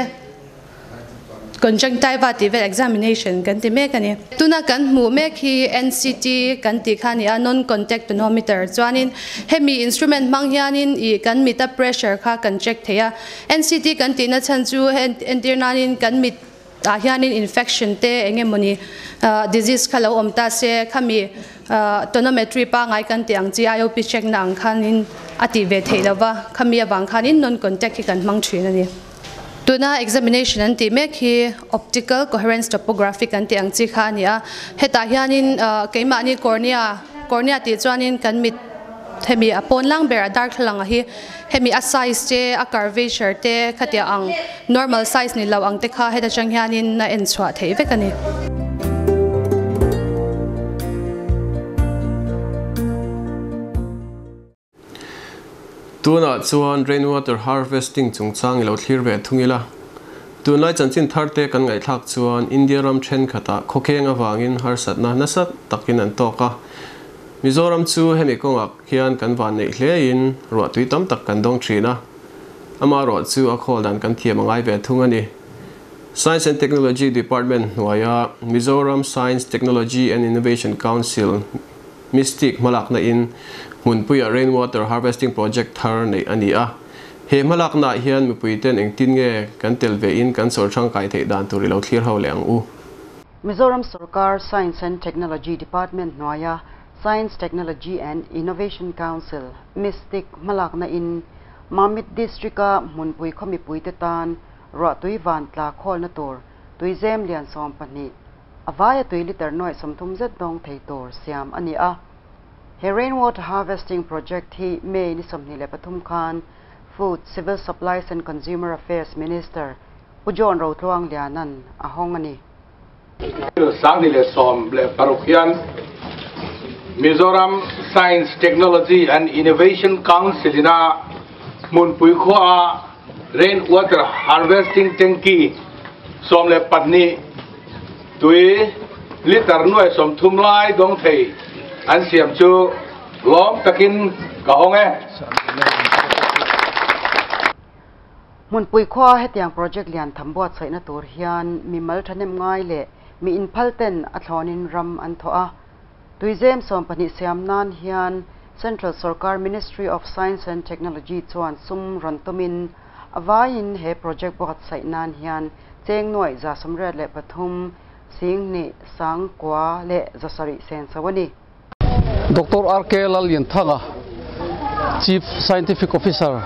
conjunctiva tih vel examination kan ti mek a ni. Tuna kan hmuh mek hi NCT kan tih kha a ni a, non contact tonometer chuanin hemi instrument hmang hianin ih kan mita pressure kha kan check thei a. NCT kan tihna chhan chu entir nanin kan mit ah hianin infection te eng emawni disease kha lo awm ta se khami tonometry pangai kan tih ang chi IOP check na ang khanin a tih ve theih lova khami avang khanin non contact hi kan hmang thin a ni. Tuna examination an tih mek hi optical coherence topography kan tih ang chi kha a ni a, hetah hianin keimahni cornea cornea tih chuanin kan mit hemi a pawn lang ber a darthlalang ah hi Hemi a size te, a curvature te khatiah ang normal size ni lo ang te kha heta tang hianin a en chhuah theih vek a ni. Tunah chuan rainwater harvesting chungchang i lo thlir ve thung ila. Tunlai chanchin thar te kan ngaihthlak chuan India ram thenkhatah khawkheng avangin harsatna nasa takin an tawk a. Mizoram chu hemi kawngah hian kan van neih hlein ruahtui tam tak kan dawng thin a, amaherawh chu a khawl dan kan thiam a ngai ve thung a ni. Science and Technology Department hnuaia Mizoram Science, Technology and Innovation Council, MISTIC, hmalakna in hmunpuia Rainwater Harvesting Project thar neih a ni a. He hmalaknaah hian mipuiten engtin nge kan tel ve in kan sawr tangkai theih dan tur i lo thlir ho leh ang u. Mizoram Sorkar Science and Technology Department hnuaia Science, Technology and Innovation Council, MISTIC, hmalakna in Mamit District-a hmunpui khaw mipuite tan ruahtui van tla khawlna tur tuizem lian 12, a vaia tui liter nuaih 30 zet dawng thei tur siam a ni a. He Rainwater Harvesting Project hi May ni 23 khan Food, Civil Supplies and Consumer Affairs Minister Pu John Rotluang Lianan a hawng a ni. 2016 hian Mizoram Science, Technology and Innovation Council ina hmunpui khuaa Rain Water Harvesting Tanky 12 tui liter nuai 30 lai dawng thei an siam chu lawm takin ka hawng e. Hmunpui khua hetiang project lian tham buatsaihna tur hian mimal thahnem ngai leh mi inphal ten a thlawnin ram an thawh a. Tuizem 12 siam nan hian Central Sorkar Ministry of Science and Technology chuan sum rawn tumin a vaiin he project buatsaih nan hian cheng nuaih 183 singhnih sang kua leh 700 sen so a ni. Doctor RK Lallianthanga, Chief Scientific Officer,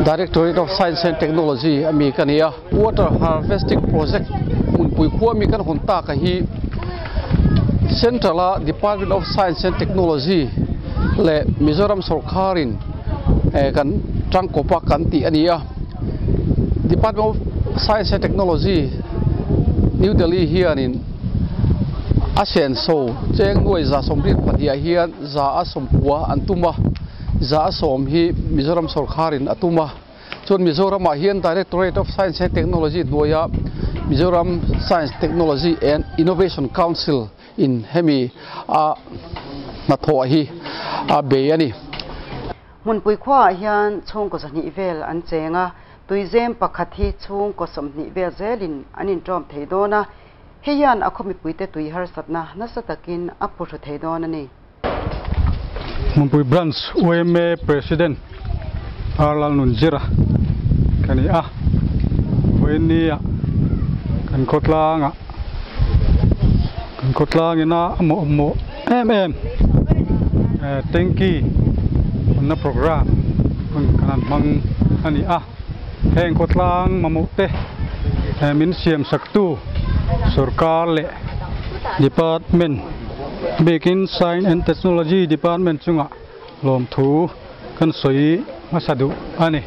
Directorate of Science and Technology a mi ka ni a. Water Harvesting Project hmunpui khua mi kan hawn tak a hi Central a Department of Science and Technology leh Mizoram sorkarin kan tangkawpa kan tih a ni a. Department of Science and Technology. New Delhi hianin a senso cheng nuai za sawmriat pahnih ah hian za a sawmpua an tum a, za a sawm hi Mizoram sawrkharin a tum a. Chuan Mizoram ah hian Directorate of Science and Technology hnuaia Mizoram Science Technology and Innovation Council in hemi a hnathawh hi a bei a ni. Hmunpui khuaah hian chhungkaw zahnih vel an cheng a, tuizem pakhat hi chhungkaw sawmhnih vel zelin an inṭawm thei dawn a, hei hian a khaw mipuite tui harsatna nasa takin a phuhru thei dawn a ni. Hmunpui Branch yma President R Lalnunzira ka ni a, vawiinnia kan khawtlangah kan khawtlangina a mawhmawh em em tanky hawnna programme hun kan han hmang a ni a, heng khawtlang mamawh te min siamsaktu sorkar leh department bikin Science and Technology Department chungah lawmthu kan sawi hmasa duh a ni.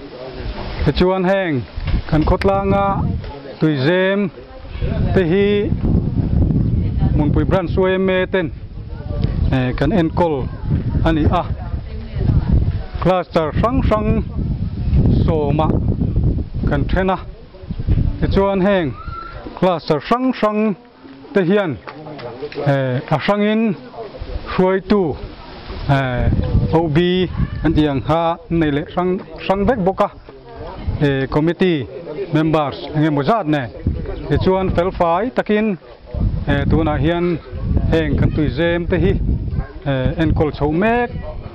Tichuan heng kan khawtlanga tuizem te hi Hmunpui Branch yma ten kan enkawl a ni a, cluster hrang hrang sawmah kan then a, tichuan heng cluster hrang hrang te hian a hrangin hruaitu OB an tih ang kha an nei leh hrang hrang vek bawk a, committee members eng emaw zat nen tichuan felfai takin tunah hian heng kan tuizem te hi enkawl chhoh mek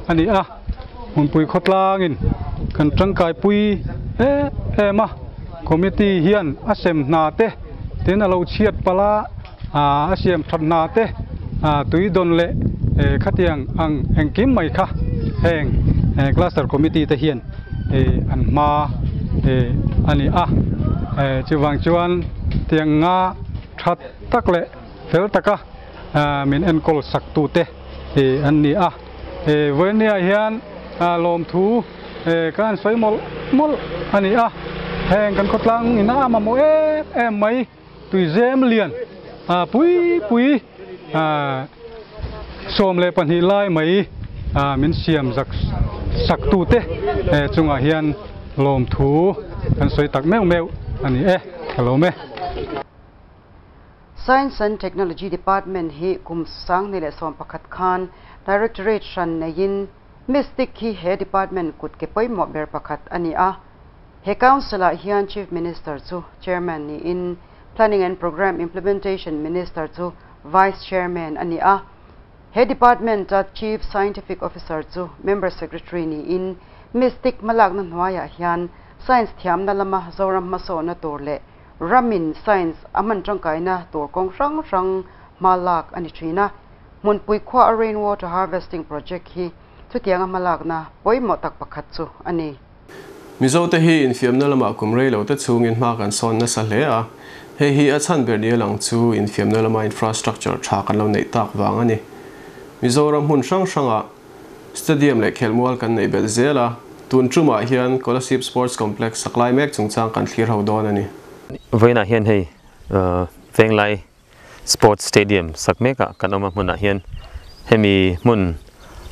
a ni a, hmunpui khawtlangin kan tangkaipui em em a, committee hian a sem hna te tin a lo chhiat palh a, a siam that hna te tui dawn leh khatiang ang engkim mai kha heng cluster committee te hian an hma a ni a, chuvang chuan tiang nga that tak leh fel taka min enkawl sak tute an ni a, vawinia hian lawmthu ka han sawi mawlh mawlh a ni a, heng kan khawtlang in a mamawh em em mai tuizem lian pui pui 12 lai mai min siam zak sak tute chungah hian lawmthu kan sawi tak meuh meuh a ni e, ka lawm e. Science and Technology Department hi kum 2011 khan Directorate hran neiin Mystic hi he department kut ke pawimawh ber pakhat a ni a. He Council ah hian Chief Minister chu Chairman niin Planning and Programme Implementation Minister chu Vice Chairman a ni a. He department a Chief Scientific Officer chu Member Secretary niin Mystic hmalakna hnuaiah hian Science thiamna lama Zoram hmasawhna tur leh ramin Science a hman tangkaina tur kawng hrang hrang hma lak a ni thin a. Hmunpui khua a Rain Water Harvesting Project hi chutianga hmalakna pawimawh tak pakhat chu a ni. Mizo te hi infiamna lamah kum rei lo te chungin hma kan sawn nasa hle a, hei hi a chhan ber ni lang chu infiamna lama infrastructure tha kan lo neih tak vang a ni. Mizoram hmun hrang hrangah stadium leh khelmual kan neih belh zel a, tun tumah hian Kolasib Sports Complex saklai mek chungchang kan thlir ho dawn a ni. Vawiinah hian hei Venglai Sports Stadium sak mekah kan awm a hmunah hian hemi hmun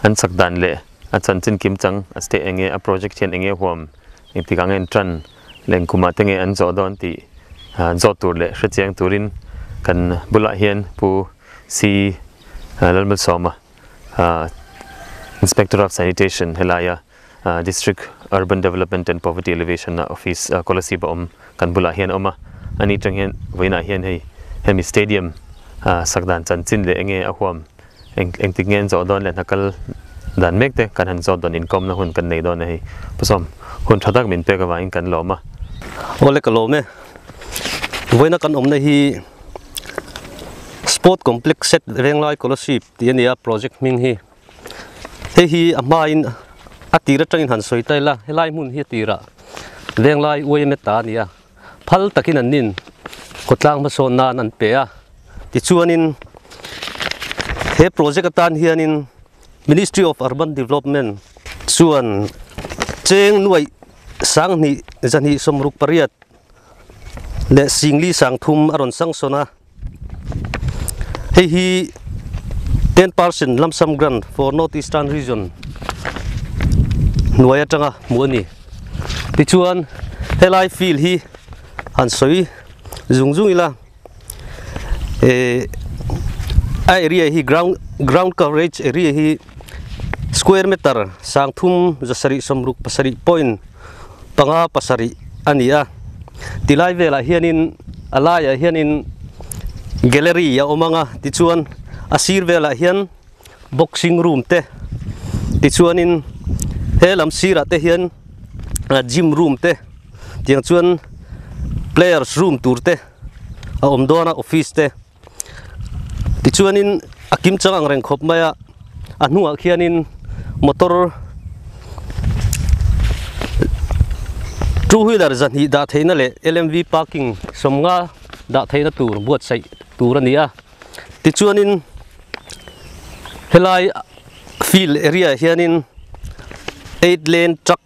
an sak dan leh a chanchin kim chang a state enge a project hian enge huam engtik ang en tan leh engkumah te nge an zawh dawn tih zawh tur leh hrechiang turin kan bulah hian Pu C Lalmalsawma Inspector of Sanitation helaia District Urban Development and Poverty Alleviation Office Kolasib a awm kan bulah hian a awm a, ani tang hian vawiinah hian hei hemi stadium sak dan chanchin leh enge a huam engtik nge an zawh dawn leh hna kal dan mek te kan han zawt dawn inkawmna hun kan nei dawn a hei pasawm hun tha tak min pek avangin kan lawm a. Awle ka lawm e, vawiina kan awmna hi Sport Complex Set Venglai Kolasib tih a ni a project hming hi. Hei hi a hmain a tir atangin han sawi ta ila, helai hmun hi a tirah Venglai YMA ta a ni a, phal takin an nin khawtlang hmasawn nan an pe a. Tichuanin he project atan hianin Ministry of Urban Development chuan cheng nuaih sanghnih zahnih sawmruk pariat. Le singli sang thum aron sang sona hei hi 10% lump sum grant for North Eastern Region nuai atanga mu ani ti chuan helai field hi han soi zung zung ila e area hi ground coverage area hi square meter sang thum zasari somruk pasari point panga pasari ania tilai vela hianin alaya hianin gallery ya omanga ti chuan asir vela hian boxing room te ti chuanin helam sira te hian gym room te tiang chuan players room tur te a awm dawna office te ti chuanin a kim chang ang reng khawp mai a a hnungah khianin motor two wheeler zan hi dah theihna leh LMV parking sawmnga dah theihna tur buatsaih tur a ni a ti chuanin helai field area hianin 8 lane truck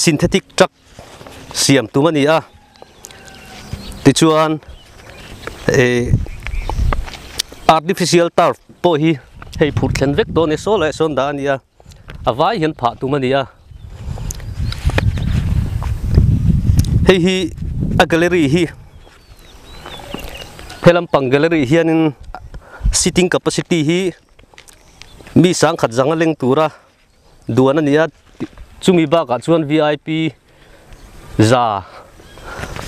synthetic truck siam tum a ni a ti chuan artificial turf pawh hi hei phur thlen vek dawn e saw leh sawn dah a ni a a vai hian phah tum a ni a hei hi a gallery hi helam pang gallery hianin sitting capacity hi mi sang khat zanga leng tura duan a ni a chumi bakah chuan VIP za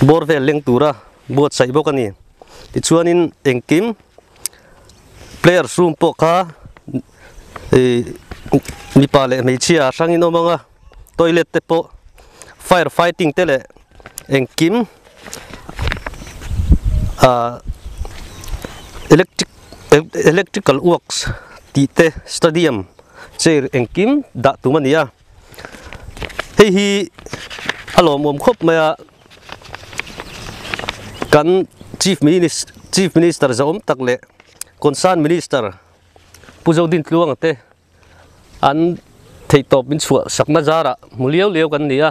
bawr vel leng tura buatsaih bawk a ni ti chuanin engkim players room pawh kha mipa leh hmeichhia hrangin awm anga toilet te pawh fire fighting te leh engkim electrical works tih te stadium chair engkim dah tum a ni a hei hi a lawmawm khawp mai a kan chief minister zawm tak leh concern minister Puzodin tluang te an theitawp min chhuah sakna zarah hmu liau liau kan ni a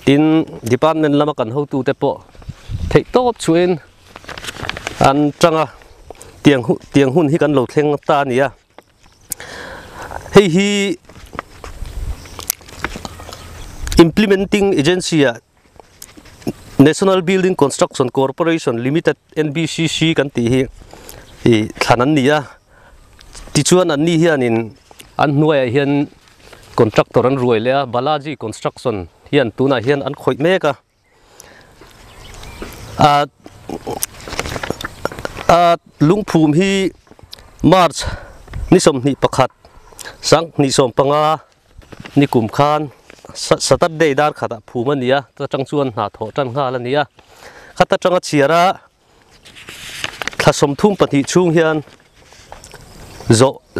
tin department lama kan hotu te pawh theihtawp chuin an tanga tiang hun hi kan lo thleng ta a ni a hei hi implementing agency ah National Building Construction Corporation Limited NBCC kan tih hi thlan an ni a tichuan an ni hianin an hnuaiah hian contractor an ruai leh a Balaji Construction hian tunah hian an khawih mek a a lungphum hi March ni sawmhnih pakhat sang hnih sawm panga ni kum khan Saturday dar khatah phum a ni a ta tang chuan hna thawh tan nghal a ni a khata tanga chhiara thla sawmthum pahnih chhung hian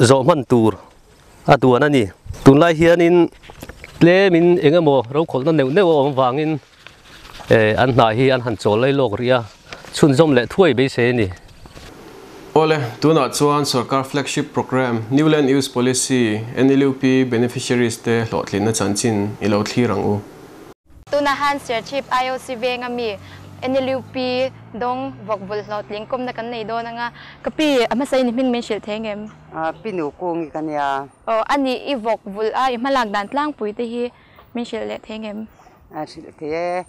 zawh hman tur a duan a ni tunlai hianin tlemin engemaw rokhawlhna neuh neuh a awm vangin an hna hi an han chawl lai lawk rih a chhunzawm leh thuai beisei a ni. Awle, tunah chuan sarkar flagship program New Land Use Policy NLUP beneficiaries te hlawhtlinna chanchin i lo thlir ang u. Tunahan Serchhip IOC venga mi NLUP dawng vawkvul hlawhtling kawmna kan nei dawn anga ka pi a hmasa in i hming min hrilh thei ngem? Pi nu kung i ka nia. Aw ani i vawkvul a i hmalak dan tlangpui te hi min hrilh leh thei ngem? Hrilh thei e.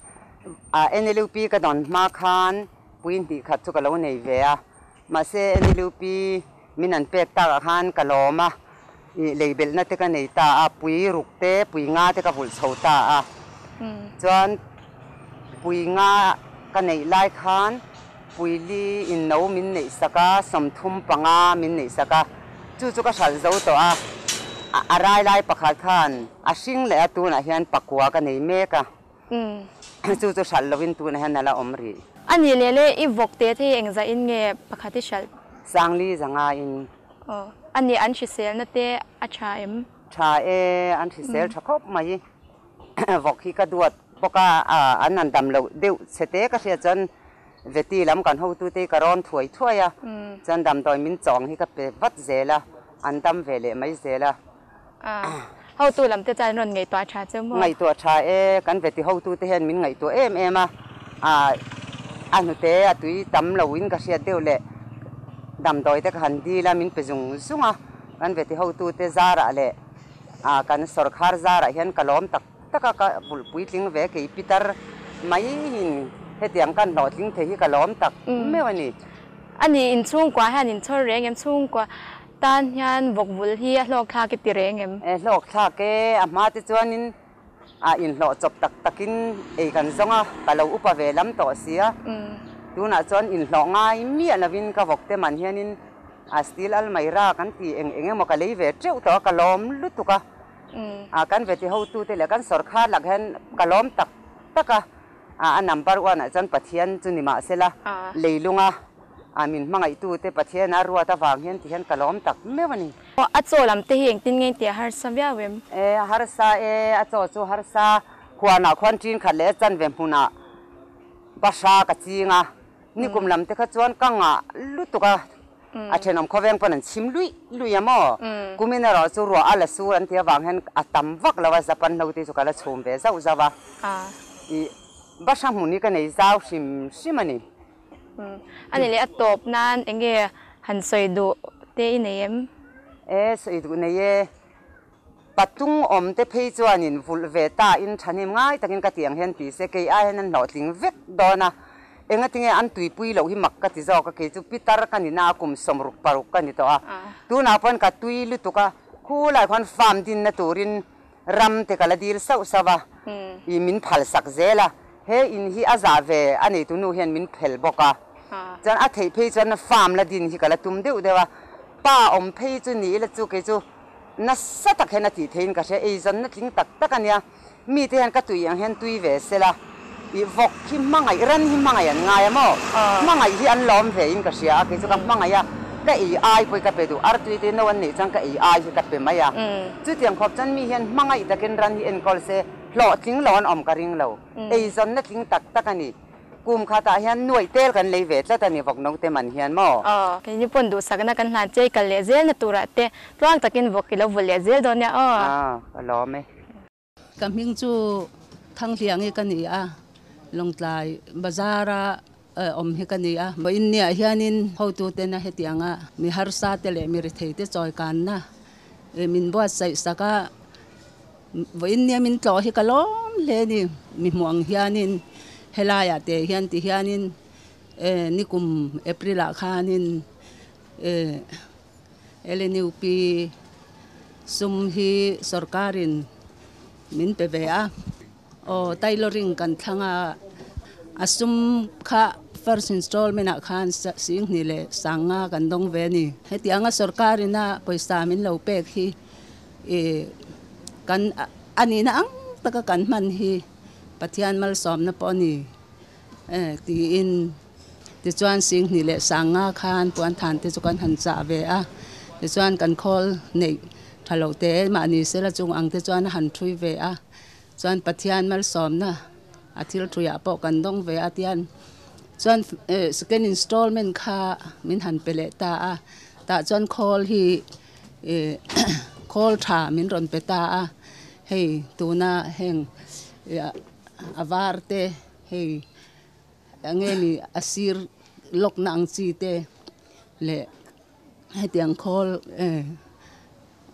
NLUP ka dawn hma khan puin hnih khat chu ka lo nei ve a. Mahse NLUP min an pek takah khan ka lawm a, leibelhna te ka nei ta a, pui ruk te, pui nga te ka vulh chho ta a. Chuan pui nga ka neih lai khan pui li in no min neih sak a, sawmthum panga min neih sak a, chu chu ka hralh zo tawh a. A rai lai pakhat khan a hring leh a tunah hian pakua ka nei mek a. Chu chu hralh lovin tunah hian a la awm rih. Ani leh le i vawk te thei engzah in nge pakhat i hralh? Sangli zanga in. Aw, ani an hriselna te a tha em? Tha e, an hrisel tha khawp mai. Vawk hi ka duat bawk a, an han dam loh deuh chhe te ka hriat chuan veti lam kan hotu te hi ka rawn thuai thuai a, chuan damdawi min chawng hi ka pe vat zel a, an dam ve leh mai zel a. Hotu lam te chuan rawn ngaihtuah tha che maw? Ngaihtuah tha e, kan veti hotu te hian min ngaihtuah em em a, A hnute a tui tam lo in ka hriat deuh leh damdawi te ka han dil a, min pe zung zung a, kan veti hotu te zarah leh ah kan sawrkhar zarah hian ka lawm tak tak a, ka vulh puitling ve kei pitar mai in hetiang kan hlawhtling thei hi ka lawm tak meuh a ni. A ni, inchhungkua hian inchhawr reng em? Chhungkua tan hian vawk vulh hi a hlawk thlak i ti reng em? E, hlawk thlak e, a hma te chuanin a inhlawh chawp tak takin ei kan zawng a, ka lo upa ve lam tawh si a, tunah chuan inhlawh ngai miah lovin ka vawk te man hianin a steel almaira kan ti eng eng emaw ka lei ve teuh tawh a, ka lawm lutuk a, a kan veti hotute leh kan sawrkhar lak hian ka lawm tak tak a, a number one ah chuan Pathian chu ni mahsela leilunga a min hmangaihtute Pathian a ruat avang hian ti hian ka lawm tak meuh a ni. A chaw lam te hi engtin nge tih a harsa viau em? E, a harsa e, a chaw chu harsa. Huanah khuan ṭin khat leh chan ve hmunah bahra ka ching a, nikum lam te kha chuan ka ngah lutuk a, a thenawm khawveng pawn an chhim luih luih a maw? Kumin erawh chu ruah a la sur an tih avang hian a tam vak lo a, Japan hlo te chu ka la chhum ve zauh zauh a, ih bahra hmun hi ka nei zau hrim hrim a ni. A ni leh a tawp nan eng nge han sawi duh te i nei em? E, sawi duh nei e. Patung awm te phei chuanin vulh ve ta in thahnem ngai takin ka tih ang hian ti se kei ai hian an hlawhtling vek dawn a. Engatinge an tuipui loh hi mak ka ti zawk a, kei chu pitar ka ni na a kum 66 ka ni tawh a. Tunah pawhin ka tui lutuk a, khulai khuan farm dinna turin ram te ka la dil sauh sauh a, i min phal sak zel a, he in hi a zah ve a neitu nu hian min phel bawk a, chuan a theih phei chuan farm la din hi ka la tum deuh deuh a, pa awm phei chu ni ila chu kei chu nasa tak hian a tih theihin ka hria, eizawnna tling tak tak a nia, mite hian ka tui ang hian tui ve sela, i vawk hi hmangaih, ran hi hmangaih an ngai a maw? Hmangaih hi an lawm ve in ka hria a, kei chu ka hmangaih a, ka ei ai pawh hi ka pe duh, artui te no an neih chuan ka ei ai hi ka pe mai a, chutiang khawp chuan mi hian hmangaih takin ran hi enkawl se hlawhtling lo an awm ka ring lo, eizawnna tling tak tak a ni. Kum khatah hian nuaih tel kan lei ve tlat a ni vawk note man hian maw? Aw, keini pawn duhsakna kan hlan che i kal leh zelna turah te tluang takin vawk i lo vulh leh zel dawn nia aw. Aw, ka lawm e. Ka hming chu Thanghliangi ka ni a, Lawngtlai bazara awm hi ka ni a. Vawiin niah hianin hotutena hetianga mi harsa te leh mi rethei te chawikanna min buatsaih sak a, vawiin nia min tlawh hi ka lawm hle a ni. Mi hmuh ang hianin helaiah te hian ti hianin nikum April ah khanin LNUP sum hi sorkarin min pe ve a, aw tailoring kan thlang a, a sum kha first installment ah khan singhnih leh sanga kan dawng ve a ni. Hetianga sorkarina pawisa min lo pek hi ih kan a nihna ang taka kan hman hi Pathian malsawmna pawh a ni tiin. Tichuan Singhnih leh Sanga khan puanthan te chu kan han chah ve a, tichuan kan khawl neih tha lo te mahni sela chung ang te chuan a han thui ve a, chuan Pathian malsawmna a thil thuiah pawh kan dawng ve a tian chuan second installment kha min han pe leh ta a, tah chuan khawl hi khawl tha min rawn pe ta a, hei tuna heng a var te hei. Eng nge ni a sir lawkna ang chi te leh hetiang khawl eh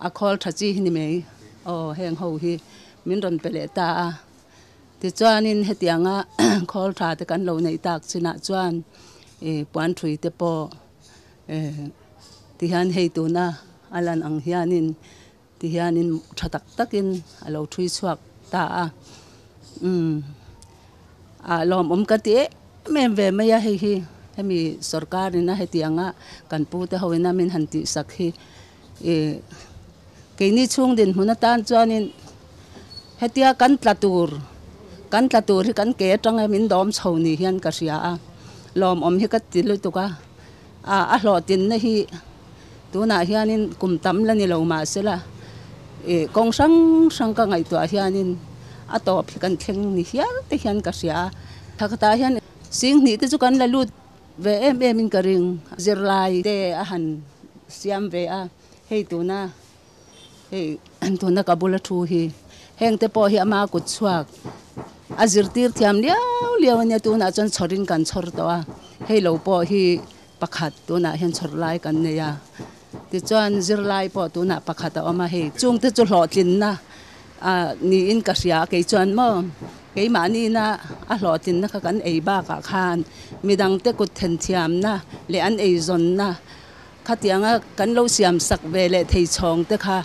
a khawl tha chi hi ni mai aw heng ho hi min rawn pe leh ta a tichuanin hetianga khawl tha te kan lo neih tak chinah chuan ih puan thui te pawh eh tihian hei tuna a lan ang hianin. Tihianin tha tak takin a lo thui chhuak ta a, umm a lawmawm ka ti em em ve mai a hei hi hemi sorkarin a heti anga kan pu te hoin a min han tihsak hi ih keini chhung dinhmun atan chuanin hetia kan tla tur kan tla tur hi kan ke atanga min dawm chho ni hian ka hria a lawmawm hi ka ti lutuk a. A hlawhtinna hi tunah hianin kum tam la ni lo mahsela ih kawng hrang hrang ka ngaihtuah hianin a tawp hi kan thleng ni hial te hian ka hria a. Thakhatah hian Singhnih te chu kan la lut ve em em in ka ring. Zirlai te a han siam ve a, hei tuna hei tuna ka bula thu hi heng te pawh hi ama kut chhuak. A zirtir thiam liau liau ania tunah chuan chhawrin kan chhawr tawh a, hei lo pawh hi pakhat tunah hian chhawr lai kan nei a, tichuan zirlai pawh tunah pakhat a awm a, hei chungte chu hlawhtlinna niin ka hria kei chuan maw keimahni-na a hlawhtlinna kha kan ei bakah khan midangte kut then thiamna leh an eizawnna Khatianga kan lo siam sak ve leh thei chhawng te kha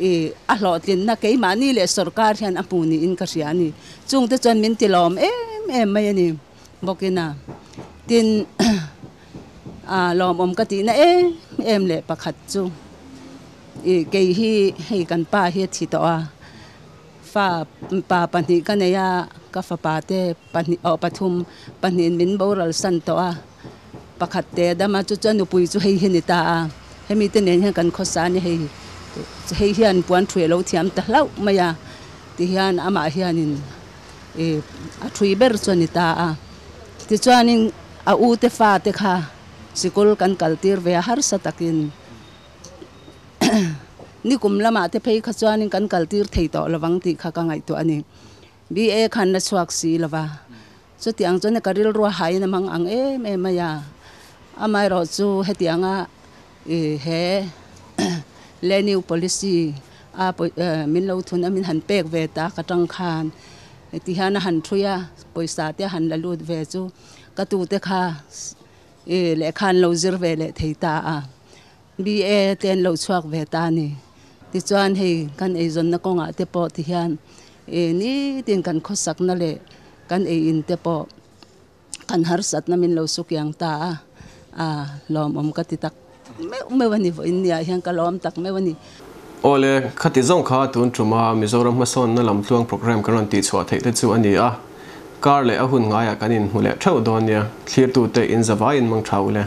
i a hlawhtlinna keimahni leh sorkar hian a hmu niin ka hria a ni. Chung te chuan min ti lawm em em mai a ni bawkin a. Tin, a lawmawm ka tihna em em leh pakhat chu i kei hi hei kan pa hi a thi tawh a, fa pa pahnih ka nei a, ka fapa te pahnih aw pathum pahnihin min boral san tawh a. Pakhat te dam a, chu chuan nupui chu hei hi a ni ta a, hemi te nen hian kan khawsa a ni hei, hei hian puan thui a lo thiam ta hlauh mai a, tihian amah hianin ih a thui ber chu a ni ta a, tichuanin a u te fa te kha sikul kan kal tir ve a harsa takin nikum lamah te phei kha chuanin kan kal tir thei tawh lovang tih kha ka ngaihtuah a ni, BA khan la chhuak si lova. Chutiang chuan ka rilru a hain a hmang ang em em mai a, amaherawh chu hetianga i he Lenew Policy a min lo thun a min han pek ve ta ka tang khan ti hian a han thui a, pawisa te a han la lut ve chu ka tute kha i lehkha an lo zir ve leh thei ta a, BA te an lo chhuak ve ta a ni. Tichuan hei kan eizawnna kawngah te pawh ti hian i nitin kan khawsakna leh Kan ei in te pawh kan harsatna min lo su kiang ta a, a lawmawm ka ti tak meuh meuh a ni, vawiin niah hian ka lawm tak meuh a ni. Awle, khati zawng kha tun tuma Mizoram hmasawnna lamtluang program kan rawn tihchhuah theih te chu a ni a, kar leh a hun ngaiah kan inhmu leh theuh dawn nia, thlirtute in zavaiin mang tha ule.